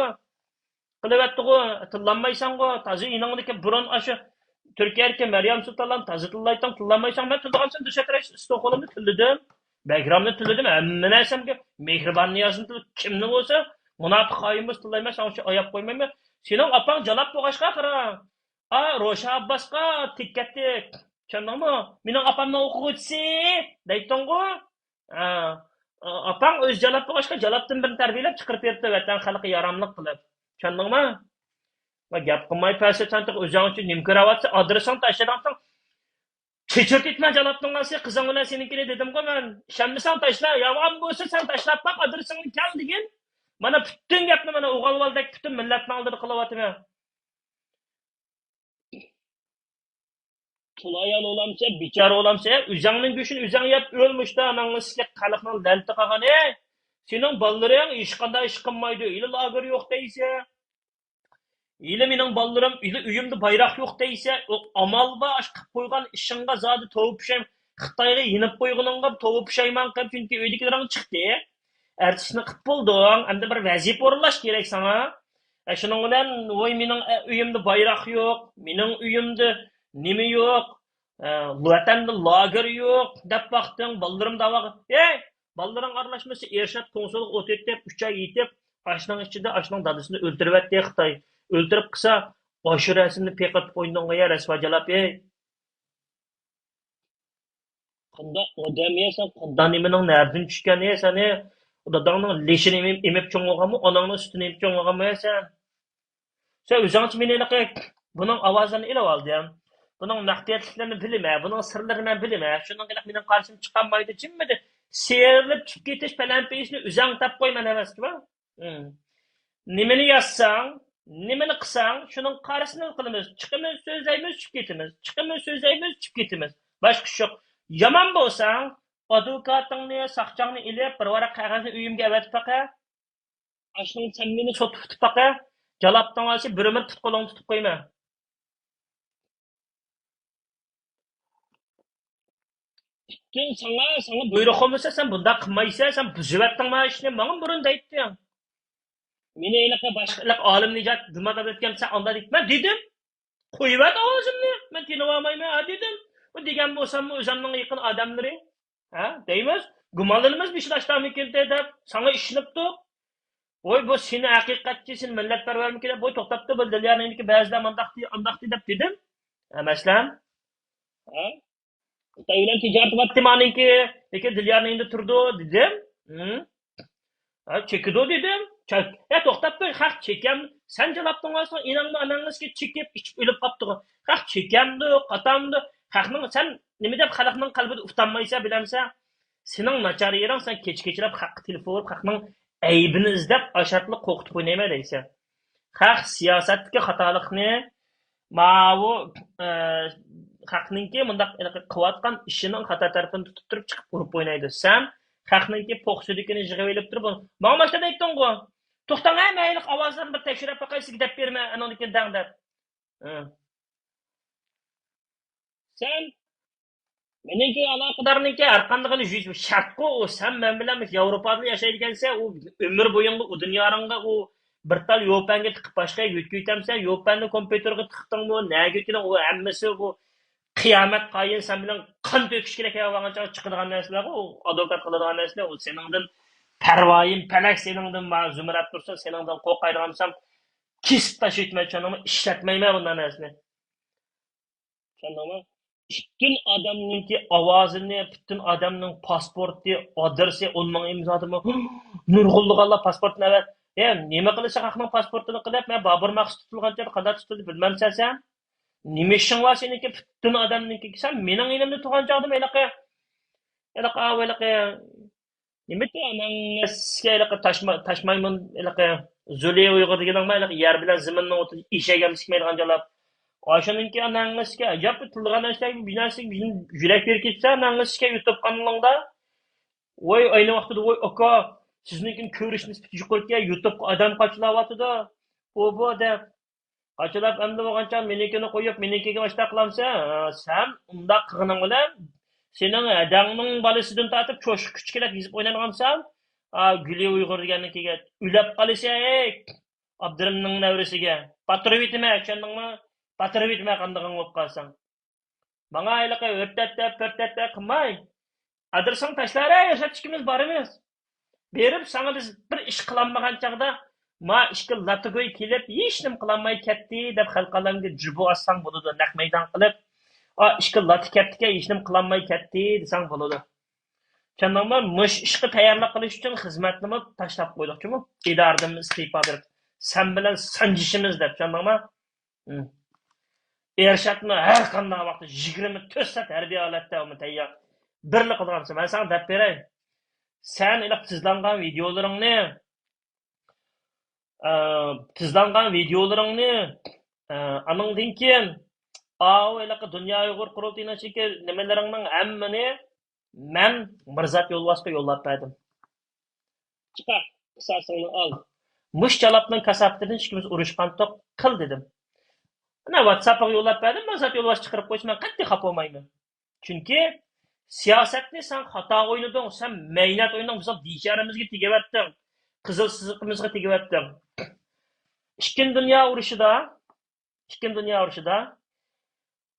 قىلىۋەتتىغۇ، تىللانمايسەنغۇ. تازا ئىنىڭدىكى بۇرۇن ئاشۇ تۈركىيەدىكى مەريەم سۇلتانلارنى تازا تىللايتتىڭ، تىللانمايسەن. مەن تىللىغانسەن دۇسەترەش ئىستونخولمنى تىللىدىم. بەگرامنى تىللىدىم. ھەممە نەرسەمگە مېھرىبان نىيازنى تىللىدىم. كىمنى بولسا، مۇناپىق خائىن بولسا تىللايمەن، ساڭا ئۇچۇن ئاياپ قويمايمەن. سېنىڭ ئاپاڭ جالاپ بولغاچقا قارا. ئا، روشەن ئابباسقا تېگىپ كەتتى. چۈشەندىڭمۇ؟ مېنىڭ ئاپامنىڭ ئوقۇغۇچىسى دەيتتىڭغۇ. ئا، ئاپاڭ ئۆزى جالاپ بولغاچقا، جالاپتىن بىرنى تەربىيەلەپ چىقىرىپ بېرىپتۇ، ۋەتەن خەلققە ياراملىق قىلىپ. چۈشەندىڭمۇ؟ ۋە گەپ قىلماي پەسىل سەن تېخى ئۆزۈڭ ئۈچۈن نېمە كۆرۈۋاتىسەن؟ ئادرېسىڭنى تاشلىدىڭسەن. چېچىرتىتمە جالاپتىڭ سەن، قىزىڭ بىلەن سېنىڭكىنى دېدىمغۇ مەن. ئىشەنمىسەڭ تاشلا، يامان بولسا سەن تاشلاپ باق، ئادرېسىڭنى كەل دېگىن. مانا پۈتۈن گەپنى مانا ئوغۇل بالىدەك پۈتۈن مىللەتنىڭ ئالدىدا قىلىۋاتىمەن. تولا ئايال بولامسەن، بىچارە بولامسەن، ئۆزۈڭنىڭ گۆشىنى ئۆزۈڭ يەپ ئۆل، مۇشتا ئاناڭنى سىكىپ خەلقنىڭ لەنىتى قالغان، ھەي. سېنىڭ بالىلىرىڭ ھېچقانداق ئىش قىلمايدۇ، ھېلى لاگېر يوق دەيسەن. ھېلى مېنىڭ بالىلىرىم، ھېلى ئۆيۈمدە بايراق يوق دەيسەن. ئۇ ئامال بار، ئاشۇ قىلىپ قويغان ئىشىڭغا زادى توۋا پۇشايمان، خىتايغا يېنىپ قويغىنىڭغا توۋا پۇشايمان قىلىپ، چۈنكى ئۆيدىكىلىرىڭ چىقتى. ئارتىسنى قىپ بولدۇڭ، ئەمدى بىر ۋەزىپە ئورۇنلاش كېرەك ساڭا. ئە، شۇنىڭ بىلەن، ۋوي، مېنىڭ، ئە، ئۆيۈمدە بايراق يوق، مېنىڭ ئۆيۈمدە نېمە يوق، ئە، ۋەتەندە لاگېر يوق دەپ باقتىڭ، بالىلىرىم داۋاغا، ھەي، بالىلىرىڭ ئارىلاشمىسا، ئېرشات كونسۇلغا ئوت ئېتىپ، ئۈچ ئاي يېتىپ، ئاشۇنىڭ ئىچىدە ئاشۇنىڭ دادىسىنى ئۆلتۈرۈۋەتتى خىتاي. ئۆلتۈرۈپ قىلسا، ئاشۇ رەسىمنى پېقىرتىپ ئوينىدىڭغۇ يا، رەسۋا جالاپ، ھەي! قانداق ئادەم يا سەن؟ قانداق نېمىنىڭ نەدىن چۈشكەن يا سەن؟ داداڭنىڭ لېشىنى ئېمىپ، ئېمىپ چوڭ بولغانمۇ؟ ئاناڭنىڭ سۈتىنى ئېمىپ چوڭ بولغانمۇ يا سەن؟ سەن ئۆزۈڭچە مېنى ھېلىقى بۇنىڭ ئاۋازلىرىنى ئېلىۋالدىڭ. بۇنىڭ مەخپىيەتلىكلىرىنى بىلىمەن، بۇنىڭ سىرلىرىنى مەن بىلىمەن. شۇنىڭغا ھېلىقى مېنىڭ قارشىم چىقالمايدۇ، جىممىدە سىيرىلىپ چۈشۈپ كېتىش پەلەمپىيىسىنى ئۆزۈڭ تاپقوي، مەن ئەمەسكىما. مم. نېمىنى يازساڭ، نېمىنى قىلساڭ، شۇنىڭ قارىسىنى قىلىمىز. چىقىمىز، سۆزلەيمىز، چۈشۈپ كېتىمىز. چىقىمىز، سۆزلەيمىز، چۈشۈپ كېتىمىز. باشقا ئىش يوق. يامان بولساڭ، ئادۋوكاتىڭنى، ساقچىڭنى ئېلىپ، بىر ۋاراق قەغەزنى ئۆيۈمگە ئەۋەتىپ باقە. ئاشۇنىڭ سەن مېنى سوتقا تۇتۇپ باقە. جالاپتىڭ ئاشۇ بىر ئۆمۈر پۇت-قولۇڭنى تۇتۇپ قويىمەن. پۈتۈن ساڭا، ساڭا بۇيرۇق بولمىسا، سەن بۇنداق قىلمايسەن، سەن بۇزۇۋەتتىڭ مانا ئىشنى، ماڭا بۇرۇن دەيتتىڭ. مېنى ھېلىقى باشقا ھېلىقى ئالىم نىجات دېماگوگ ئۆتكەن، سەن ئانداق دېيىپ، مەن دېدىم. قويۇۋەت ئاۋازىمنى، مەن تىنىۋالمايمەن، ھە دېدىم. بۇ دېگەن بولساممۇ ئۆزۈمنىڭ يېقىن ئادەملىرى، ھە دەيمىز، گۇمانلىنىمىز بېشىدا ئاشتامىكىنتى دەپ، ساڭا ئىشىنىپتۇق. ۋوي، بۇ سېنى ھەقىقەتچى، سېنى مىللەتپەرۋەرمىكىن دەپ، ۋوي، توختاپ تۇر، بۇ دىليارنىڭكى بەزىلەر مۇنداق دېدى، ئانداق دېدى دەپ دېدىم. ھە، مەسىلەن. ھە؟ خىتاي بىلەن تىجارىتى بار تېمانىڭكى، لېكىن دىليارنىڭ يېنىدا تۇرىدۇ، دېدىم. ھە، چېكىدۇ دېدىم. چەك-، يا توختاپ تۇر، خەق چېكەم، سەن جالاپتىڭ ئاسان، ئېنىڭمۇ ئاناڭنىڭكى چېكىپ، ئىچىپ ئۆلۈپ قاپتىغۇ. خەق چېكەمدۇ، قاتامدۇ؟ خەقنىڭ، سەن نېمە دەپ خەلقنىڭ قەلبىدە ئۇتانمايسەن، بىلەمسەن؟ سېنىڭ ناچار يېرىڭ، سەن كېچە-كېچىلەپ خەققە تېلېفون ئۇرۇپ، خەقنىڭ ئەيىبىنى ئىزدەپ، ئاشۇ ئارقىلىق قورقۇتۇپ ئوينايمەن دەيسەن. خەق سىياسەتتىكى خاتالىقنى ماۋۇ، ئە، خەقنىڭكى مۇنداق ھېلىقى قىلىۋاتقان ئىشىنىڭ خاتا تەرىپىنى تۇتۇپ تۇرۇپ چىقىپ ئۇرۇپ ئوينايدۇ. سەن خەقنىڭكى پوق سۈيدۈكىنى يىغىۋېلىپ تۇرۇپ، ماڭا ماشۇنداق دەيتتىڭغۇ. توختاڭ ھە، مەن ھېلىقى ئاۋازلارنى بىر تەكشۈرۈپ باقاي، سىزگە دەپ بېرىمەن، ئانىڭدىن كېيىن دەڭ دەپ. ھە. سەن مېنىڭكى ئالاقىدارنىڭكى ھەر قاندىقىنى يۈز شەرتقۇ، ئۇ سەن مەن بىلەن ياۋروپادا ياشايدىكەنسەن، ئۇ ئۆمۈر بويۇڭغا ئۇ دۇنيارىڭغا ئۇ بىر تال يوپەنگە تىقىپ باشقا يەرگە يۆتكىۋېتەمسەن، يوپەننى كومپيۇتېرغا تىقتىڭمۇ، نەگە يۆتكىدىڭ، ئۇ ھەممىسى بۇ قىيامەت قايىل، سەن بىلەن قان تۆكۈش كېرەك، ھە، بولغان چاغدا چىقىدىغان نەرسىلەرغۇ، ئۇ ئادۋوكات قىلىدىغان نەرسىلەر، ئۇ سېنىڭدىن پەرۋايىم پەلەك، سېنىڭدىن ما زۇمرەت تۇرسۇن، سېنىڭدىن قورقايدىغان بولسام، كېسىپ تاشلىۋېتىمەن، چۈشەندىڭمۇ؟ ئىشلەتمەيمەن بۇنداق نەرسىنى. چۈشەندىڭمۇ؟ پۈتۈن ئادەمنىڭكى ئاۋازىنى، پۈتۈن ئادەمنىڭ پاسپورتى، ئادرېسى، ئون مىڭ ئىمزادىمۇ نۇرغۇنلىغانلار پاسپورتىنى ئەۋەت. يا نېمە قىلىشى خەقنىڭ پاسپورتىنى قىلىپ، مەن بابۇر مەخسۇس تۇتۇلغان چاغدا قانداق تۇتۇلدى بىلمەمسەن سەن؟ نېمە ئىشىڭ بار سېنىڭكى پۈتۈن ئادەمنىڭكى؟ سەن مېنىڭ يېنىمدا تۇرغان چاغدىمۇ ھېلىقى، ھېلىقى، ئاۋۇ ھېلىقى نېمىتى ئاناڭ ئەسكە ھېلىقى تاشما-، تاشمايمۇن ھېلىقى زۇلى ئۇيغۇر دېگىنىڭ بار، ھېلىقى يەر بىلەن زېمىننىڭ ئوتىدا ئېشەك ھەم سىكمەيدىغان جالاپ. ئاشۇنىڭكى ئاناڭ ئەسكە ئەجەب تىللىغان نەرسىلەر، بىر نەرسە، بىر يۈرەك بېرىپ كېتىپسەن ئاناڭ ئەسكە يۇتۇپ قانىلىڭدا. ۋوي، ئەينى ۋاقتىدا، ۋوي، ئاكا، سىزنىڭكىنى كۆرۈش نىسبىتى يۇقىرىكەن، يۇتۇپقا ئادەم قاچىلاۋاتىدۇ. ئۇ بۇ دەپ. قاچىلاپ ئەمدى بولغانچە مېنىڭكىنى قويۇپ، مېنىڭكىگە ئاشتاق قىلامسەن؟ ھە، سەن ئۇنداق قىلغىنىڭ بىلەن سېنىڭ ھەدەڭنىڭ بالىسىدىن تارتىپ چوشقىغىچە كېلىپ يېزىپ ئوينايدىغانسەن؟ ھە، گۈلى ئۇيغۇر دېگەننىڭكىگە ئۆلۈپ قالىسەن، ھەي، ئابدۇرېھىمنىڭ نەۋرىسىگە. پاتۇرۇۋېتىمەن، چۈشەندىڭمۇ؟ پاتۇرۇۋېتىمەن، قاندىقىڭ بولۇپ قالساڭ. ماڭا ھېلىقى ھۆرتەتتە، پۆرتەتتە قىلماي. ئادرېسىڭ تاشلاۋەر، ياشاپ چىقىمىز، بارىمىز. بېرىپ ساڭا بىز بىر ئىش قىلالمىغان چاغدا، ما ئىككى لاتىگوي كېلىپ، ھېچنېمە قىلالماي كەتتى دەپ خەلق ئالەمگە جۇبۇ ئاتساڭ بولىدۇ، نەق مەيدان قىلىپ. ئا، ئىككى لاتا كەپتىكەن، ھېچنېمە قىلالماي كەتتى دېسەڭ بولىدۇ. چۈشەندىڭمۇ؟ مۇشۇ ئىشقا تەييارلىق قىلىش ئۈچۈن خىزمەتنىمۇ تاشلاپ قويدۇق جۇمۇ. ئىدارىدىن ئىستېپا بېرىپ، سەن بىلەن سانجىشىمىز دەپ، چۈشەندىڭمۇ؟ مم. ئېرشاتمۇ ھەر قانداق ۋاقىتتا يىگىرمە تۆت سائەت ھەربىي ھالەتتە ئۇمۇ تەييار. بىرلا قىلغانسەن، مەن ساڭا دەپ بېرەي. سەن ھېلىقى تىزلانغان ۋىدىيولىرىڭنى، ئە، تىزلانغان ۋىدىيولىرىڭنى، ئە، ئانىڭدىن كېيىن، ئاۋۇ ھېلىقى دۇنيا ئۇيغۇر قۇرۇلتىيىنىڭ ئىچىدىكى نېمىلىرىڭنىڭ ھەممىنى مەن مىرزات يولۋاسقا يوللاپ بەردىم. چىقار، قىساسىڭنى ئال. مۇشۇ جالاپنىڭ كاساپىتىدىن ئىككىمىز ئۇرۇشقانتۇق، قىل دېدىم. مانا ۋاتساپىغا يوللاپ بەردىم، مىرزات يولۋاس چىقىرىپ قويسا مەن قەتئىي خاپا بولمايمەن. چۈنكى سىياسەتنى سەن خاتا ئوينىدىڭ، سەن مەينەت ئوينىدىڭ، بىزنىڭ بىچارىمىزگە تېگىۋەتتىڭ، قىزىل سىزىقىمىزغا تېگىۋەتتىڭ. ئىككىنچى دۇنيا ئۇرۇشىدا، ئىككىنچى دۇنيا ئۇرۇشىدا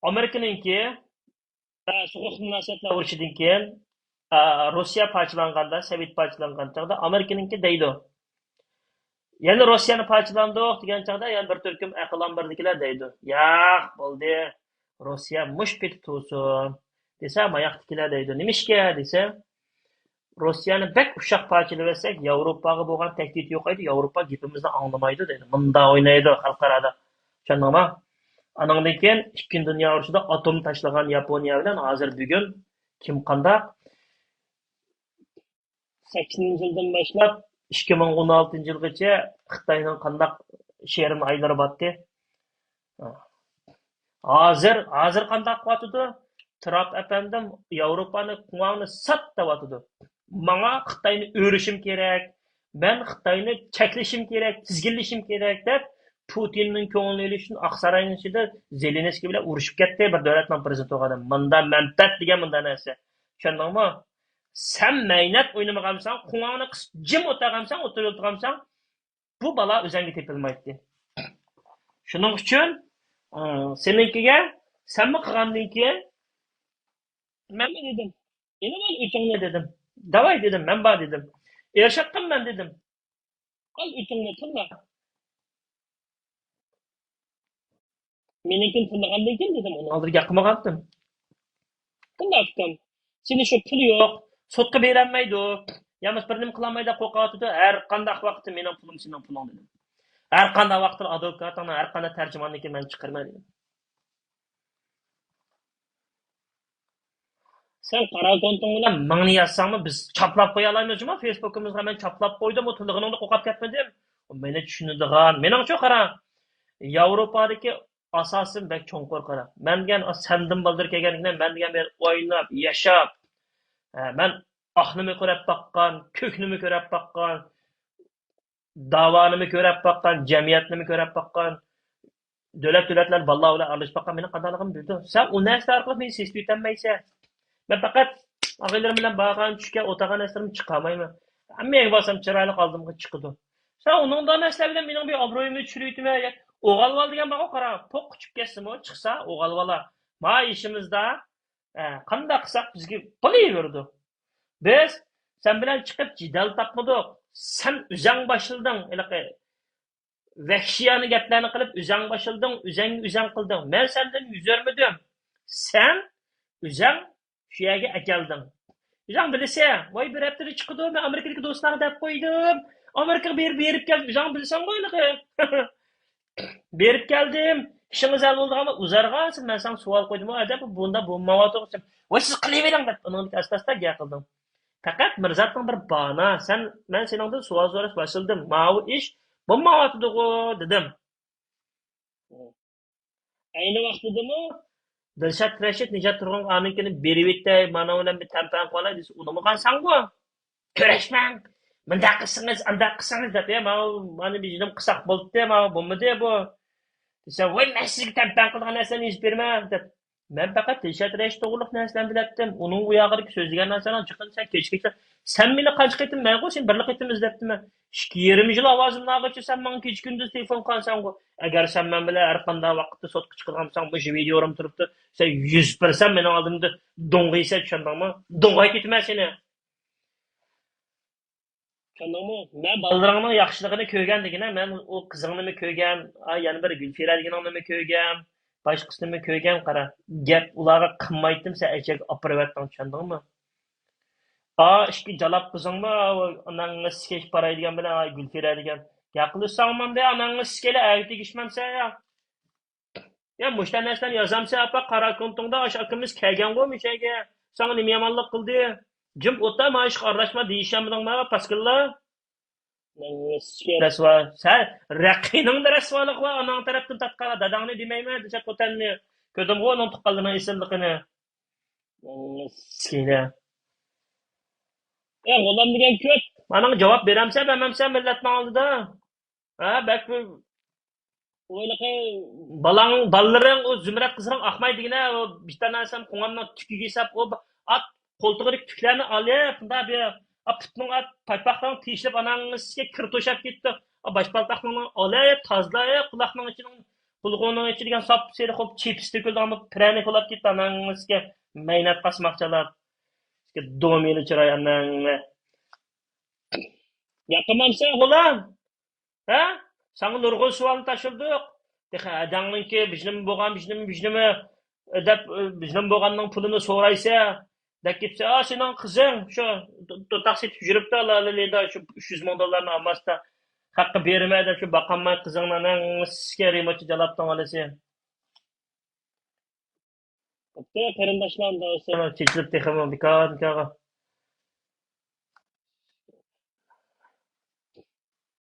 ئامېرىكىنىڭكى، ئە، سوغۇق مۇناسىۋەتلەر ئۇرۇشىدىن كېيىن، ئە، روسىيە پارچىلانغاندا، سوۋېت پارچىلانغان چاغدا ئامېرىكىنىڭكى دەيدۇ، يەنە روسىيەنى پارچىلاندۇق دېگەن چاغدا يەنە بىر تۈركۈم ئەقىل ئامبىرىدىكىلەر دەيدۇ، ياق، بولدى، روسىيە مۇش پېتى تۇرسۇن دېسە، ماياقتىكىلەر دەيدۇ، نېمىشقا دېسە، روسىيەنى بەك ئۇششاق پارچىلىۋەتسەك، ياۋروپاغا بولغان تەھدىت يوقايدۇ، ياۋروپا گېپىمىزنى ئاڭلىمايدۇ دەيدۇ. مۇنداق ئوينايدۇ خەلقئارادا. چۈشەندىڭما؟ ئانىڭدىن كېيىن ئىككىنچى دۇنيا ئۇرۇشىدا ئاتوم تاشلىغان ياپونىيە بىلەن ھازىر بۈگۈن كىم قانداق؟ سەككىزىنچى يىلدىن باشلاپ ئىككى مىڭ ئون ئالتىنچى يىلغىچە خىتاينىڭ قانداق شېرىن ئايلىرى بارتى؟ ھازىر، ھازىر قانداق قىلىۋاتىدۇ؟ ترامپ ئەپەندىم ياۋروپانى قوڭاڭنى سات دەۋاتىدۇ. ماڭا خىتاينى ئۆرۈشۈم كېرەك، مەن خىتاينى چەكلىشىم كېرەك، تىزگىنلىشىم كېرەك دەپ، پۇتىننىڭ كۆڭلىنى ئېلىش ئۈچۈن ئاقساراينىڭ ئىچىدە زېلېنسكىي بىلەن ئۇرۇشۇپ كەتتى، بىر دۆلەتنىڭ پىرېزىدېنتى بولغان ئادەم. مۇندا مەنپەئەت دېگەن مۇنداق نەرسە. چۈشەندىڭمۇ؟ سەن مەينەت ئوينىمىغانساڭ، قوڭاڭنى قىسىپ جىم ئولتۇرغانساڭ، ئولتۇرۇۋېتىدىغانساڭ، بۇ بالا ئۆزەڭگە تېپىلمايتتى. شۇنىڭ ئۈچۈن، ئى، سېنىڭكىگە، سەنمۇ قىلغاندىن كېيىن، مەنمۇ دېدىم، ئېلىۋال ئۆچۈڭنى دېدىم. داۋاي دېدىم، مەن بار دېدىم. ئېرىشەتتىم مەن دېدىم. ئال ئۆچۈڭنى تىللا. مېنىڭكىنى تىللىغاندىن كېيىن دېدىم ئۇنىڭ ئالدىدا گەپ قىلمىغانتىم. تىللا ئۇكام. سېنى شۇ پۇل يوق، سوتقا بېرەلمەيدۇ، يا بولمىسا بىر نېمە قىلالمايدۇ، قورقۇۋاتىدۇ. ھەر قانداق ۋاقىتتا مېنىڭ پۇلۇم سېنىڭ پۇلۇڭ دېدىم. ھەر قانداق ۋاقىتتا ئادۋوكاتىڭنى، ھەر قانداق تەرجىماننىڭكىنى مەن چىقىرىمەن دېدىم. سەن قارا كونتۇڭ بىلەن مىڭنى يازساڭمۇ بىز چاپلاپ قويالايمىز جۇمۇ، فېيسبۇكىمىزغا مەن چاپلاپ قويدۇم، ئۇ تىللىغىنىڭدا قورقۇپ كەتمىدىم. ئۇ مېنى چۈشىنىدىغان، مېنىڭچۇ قارا، ياۋروپادىكى ئاساسىم بەك چوڭقۇر قارا. مەن دېگەن سەندىن بالدۇر كەلگەنكىن، مەن دېگەن بىر ئويناپ، ياشاپ، ھە، مەن ئاقنىمۇ كۆرۈپ باققان، كۆكنىمۇ كۆرۈپ باققان، داۋانىمۇ كۆرۈپ باققان، جەمئىيەتنىمۇ كۆرۈپ باققان، دۆلەت، دۆلەتلەر بالىلار بىلەن ئارىلىشىپ باققان، مېنىڭ قانداقلىقىمنى بىلىدۇ. سەن ئۇ نەرسىلەر ئارقىلىق مېنى سېسىتىۋېتەلمەيسەن. مەن پەقەت ئاغىنىلىرىم بىلەن بارغان چۈشكەن ئولتۇرغان نەرسىلىرىمنى چىقارمايمەن. ھەممە يەرگە بارسام چىرايلىق ئالدىمغا چىقىدۇ. سەن ئۇنىڭدا نەرسىلەر بىلەن مېنىڭ بىر ئابرۇيۇمنى چۈشۈرۈۋېتىمەن. ئوغالۋال دېگەن بارغۇ، قارا، پوق ئۇچۇپ كەتسىمۇ، چىقسا ئوغالۋالا. ما ئىشىمىزدا، ئە، قانداق قىلساق بىزگە بولۇۋېرىدۇ. بىز سەن بىلەن چىقىپ جېدەل تاپمىدۇق. سەن ئۆزەڭ باشلىدىڭ، ھېلىقى ۋەھشىيانە گەپلەرنى قىلىپ، ئۆزەڭ باشلىدىڭ، ئۆزەڭگە ئۆزەڭ قىلدىڭ. مەن سەندىن يۈز ئۆرمىدىم. سەن ئۆزەڭ شۇ يەرگە ئەكەلدىڭ. ئۆزەڭ بىلىسەن، ۋاي، بىر ھەپتىدە چىقىدۇ، مەن ئامېرىكىدىكى دوستلارغا دەپ قويدۇم. ئامېرىكىغا بېرىپ، بېرىپ كەلدىم، ئۆزەڭ بىلىسەنغۇ ھېلىقى. بېرىپ كەلدىم، ئىشىڭىز ھەل بولىدىغان ئۇزارغانسىز، مەن ساڭا سوئال قويدۇم، ئۇ ئادەم بۇنداق بولمايۋاتىدۇ. ۋاي، سىز قىلىۋېرىڭ دەپ، ئۇنىڭدىكى ئاستا-ئاستا گەپ قىلدىم. پەقەت بىر زاتنىڭ بىر بانا، سەن، مەن سېنىڭدىن سوئال سوراش باشلىدىم، ماۋۇ ئىش بولمايۋاتىدىغۇ دېدىم. ئەينى ۋاقتىدىمۇ دىلشات رەشىت، نىجات تۇرغۇنغا ئانىڭكىنى بېرىۋېتەي، مانا بىلەن بىر تەمپەڭ قىلاي دېسە، ئۇنىمىغان ساڭغۇ. كۆرۈشمەڭ، مۇنداق قىلسىڭىز، ئانداق قىلسىڭىز دەپ، يا، ماۋۇ، مانا بىر يىلىم قىلساق بولدى، ماۋۇ بولمىدى بۇ. دېسە، ۋاي، مەن سىزگە تەمپەڭ قىلىدىغان نەرسىلەرنى يېزىپ بېرىمەن دەپ. مەن پەقەت دىلشات رەشىت توغرۇلۇق نەرسىلەرنى بىلەتتىم. ئۇنىڭ ئۇ ياقىدىكى سۆزلىگەن نەرسىلەرنىڭ جىقىنى سەن كەچ كەچ. سەن مېنى قانچە قېتىم، مەنغۇ سېنى بىرلا قېتىم ئىزدەپتىمەن. ئىككى يېرىم يىل ئاۋازىمنى ئالغۇچە سەن ماڭا كېچە كۈندۈز تېلېفون قىلغانسەنغۇ. ئەگەر سەن مەن بىلەن ھەر قانداق ۋاقىتتا سوتقا چىقىدىغان بولساڭ، مۇشۇ ۋىدىيولىرىم تۇرۇپتۇ. سەن يۈز پىرسەنت مېنىڭ ئالدىمدا دوڭغايسەن، چۈشەندىڭمۇ؟ دوڭغاي كېتىمەن سېنى. چۈشەندىڭمۇ؟ مەن بالىلىرىڭنىڭ ياخشىلىقىنى كۆرگەن دېگىنە، مەن ئۇ قىزىڭنىمۇ كۆرگەن، ئا، يەنە بىر گۈلفىرە دېگىنىڭنىمۇ كۆرگەن، باشقىسىنىمۇ كۆرگەن، قارا. گەپ ئۇلارغا قىلمايتتىم، سەن ئەجەك ئاپىرىۋەتتىڭ، چۈشەندىڭمۇ؟ ئا، ئىككى جالاپ قىزىڭمۇ، ئا، ئاناڭ سىكەش باراي دېگەن بىلەن، ئا، گۈلفىرە دېگەن. گەپ قىلساڭ ماندە، ئاناڭ سىكەيلى، ئەگە تېگىشمەمسەن يا. يا، مۇشۇنداق نەرسىلەرنى يازامسەن، ئاپا، قارا كونتۇڭدا، ئاشۇ ئاكىمىز كەلگەنغۇ مۇشۇ يەرگە. ساڭا نېمە يامانلىق قىلدى؟ جىم ئولتۇر، مانا ئىشقا ئارىلاشما، دېيىشەلمىدىڭ ماڭا، پاسكىللا. رەسۋا. سەن رەقىنىڭدە رەسۋالىق بار، ئاناڭ تەرەپتىن تارتقان، داداڭنى دېمەيمەن، دىلشات خوتەننى. كۆردۈمغۇ ئۇنىڭ تۇغقانلىرىنىڭ ئېسىللىقىنى. سىكىنە. ئە، غۇلام دېگەن كۆت. مانا جاۋاب بېرەمسەن، بەرمەمسەن مىللەتنىڭ ئالدىدا؟ ھە، بەك بىر ھېلىقى بالاڭ، بالىلىرىڭ، ئۇ زۇمرەت قىزلىرىڭ ئاقماي دېگىنە، ئۇ بىر دانە نەرسەم قوڭامنىڭ تۈكىگە ھېساب، ئۇ ئات قولتۇقىدىكى تۈكلەرنى ئالە، بۇنداق بىر، ئا، پۇتنىڭ ئات، پايپاقنىڭ تېشىلىپ، ئاناڭ ئىچىگە كىر توشاپ كېتىپتۇ. ئا، باش پالتاقنىڭ ئالە، تازىلا، قۇلاقنىڭ ئىچىنىڭ، قۇلىقىنىڭ ئىچىدىكى ساپ سېرىق بولۇپ چېپىس تۆكۈلدى، ئامما پىرەنىك بولاپ كېتىپتۇ، ئاناڭ ئىچىگە مەينەت قاسماقچىلار. دومىنى چىراي ئاناڭ. ياقىمامسەن، غۇلام؟ ھە؟ ساڭا نۇرغۇن سوئالنى تاشلىدۇق. تېخى ھەدەڭنىڭكى بىژنىمە بولغان، بىژنىمە، بىژنىمە دەپ، بىژنىمە بولغاننىڭ پۇلىنى سورايسەن. دەپ كېتىپسەن. ئا، سېنىڭ قىزىڭ شۇ دۇ-، دۇتاق سېتىپ يۈرۈپتۇ، لا، لا، لىدا شۇ ئۈچ يۈز مىڭ دوللارنى ئالماستا. خەققە بېرىمەن دەپ شۇ باقالماي قىزىڭنى ئەڭ سىكە رېمونتچى جالاپتىڭ ئالىسى. بوپتۇ، قېرىنداشلار، ئۇنداق بولسا چېچىلىپ تېخىمۇ بىكار، بىكارغا.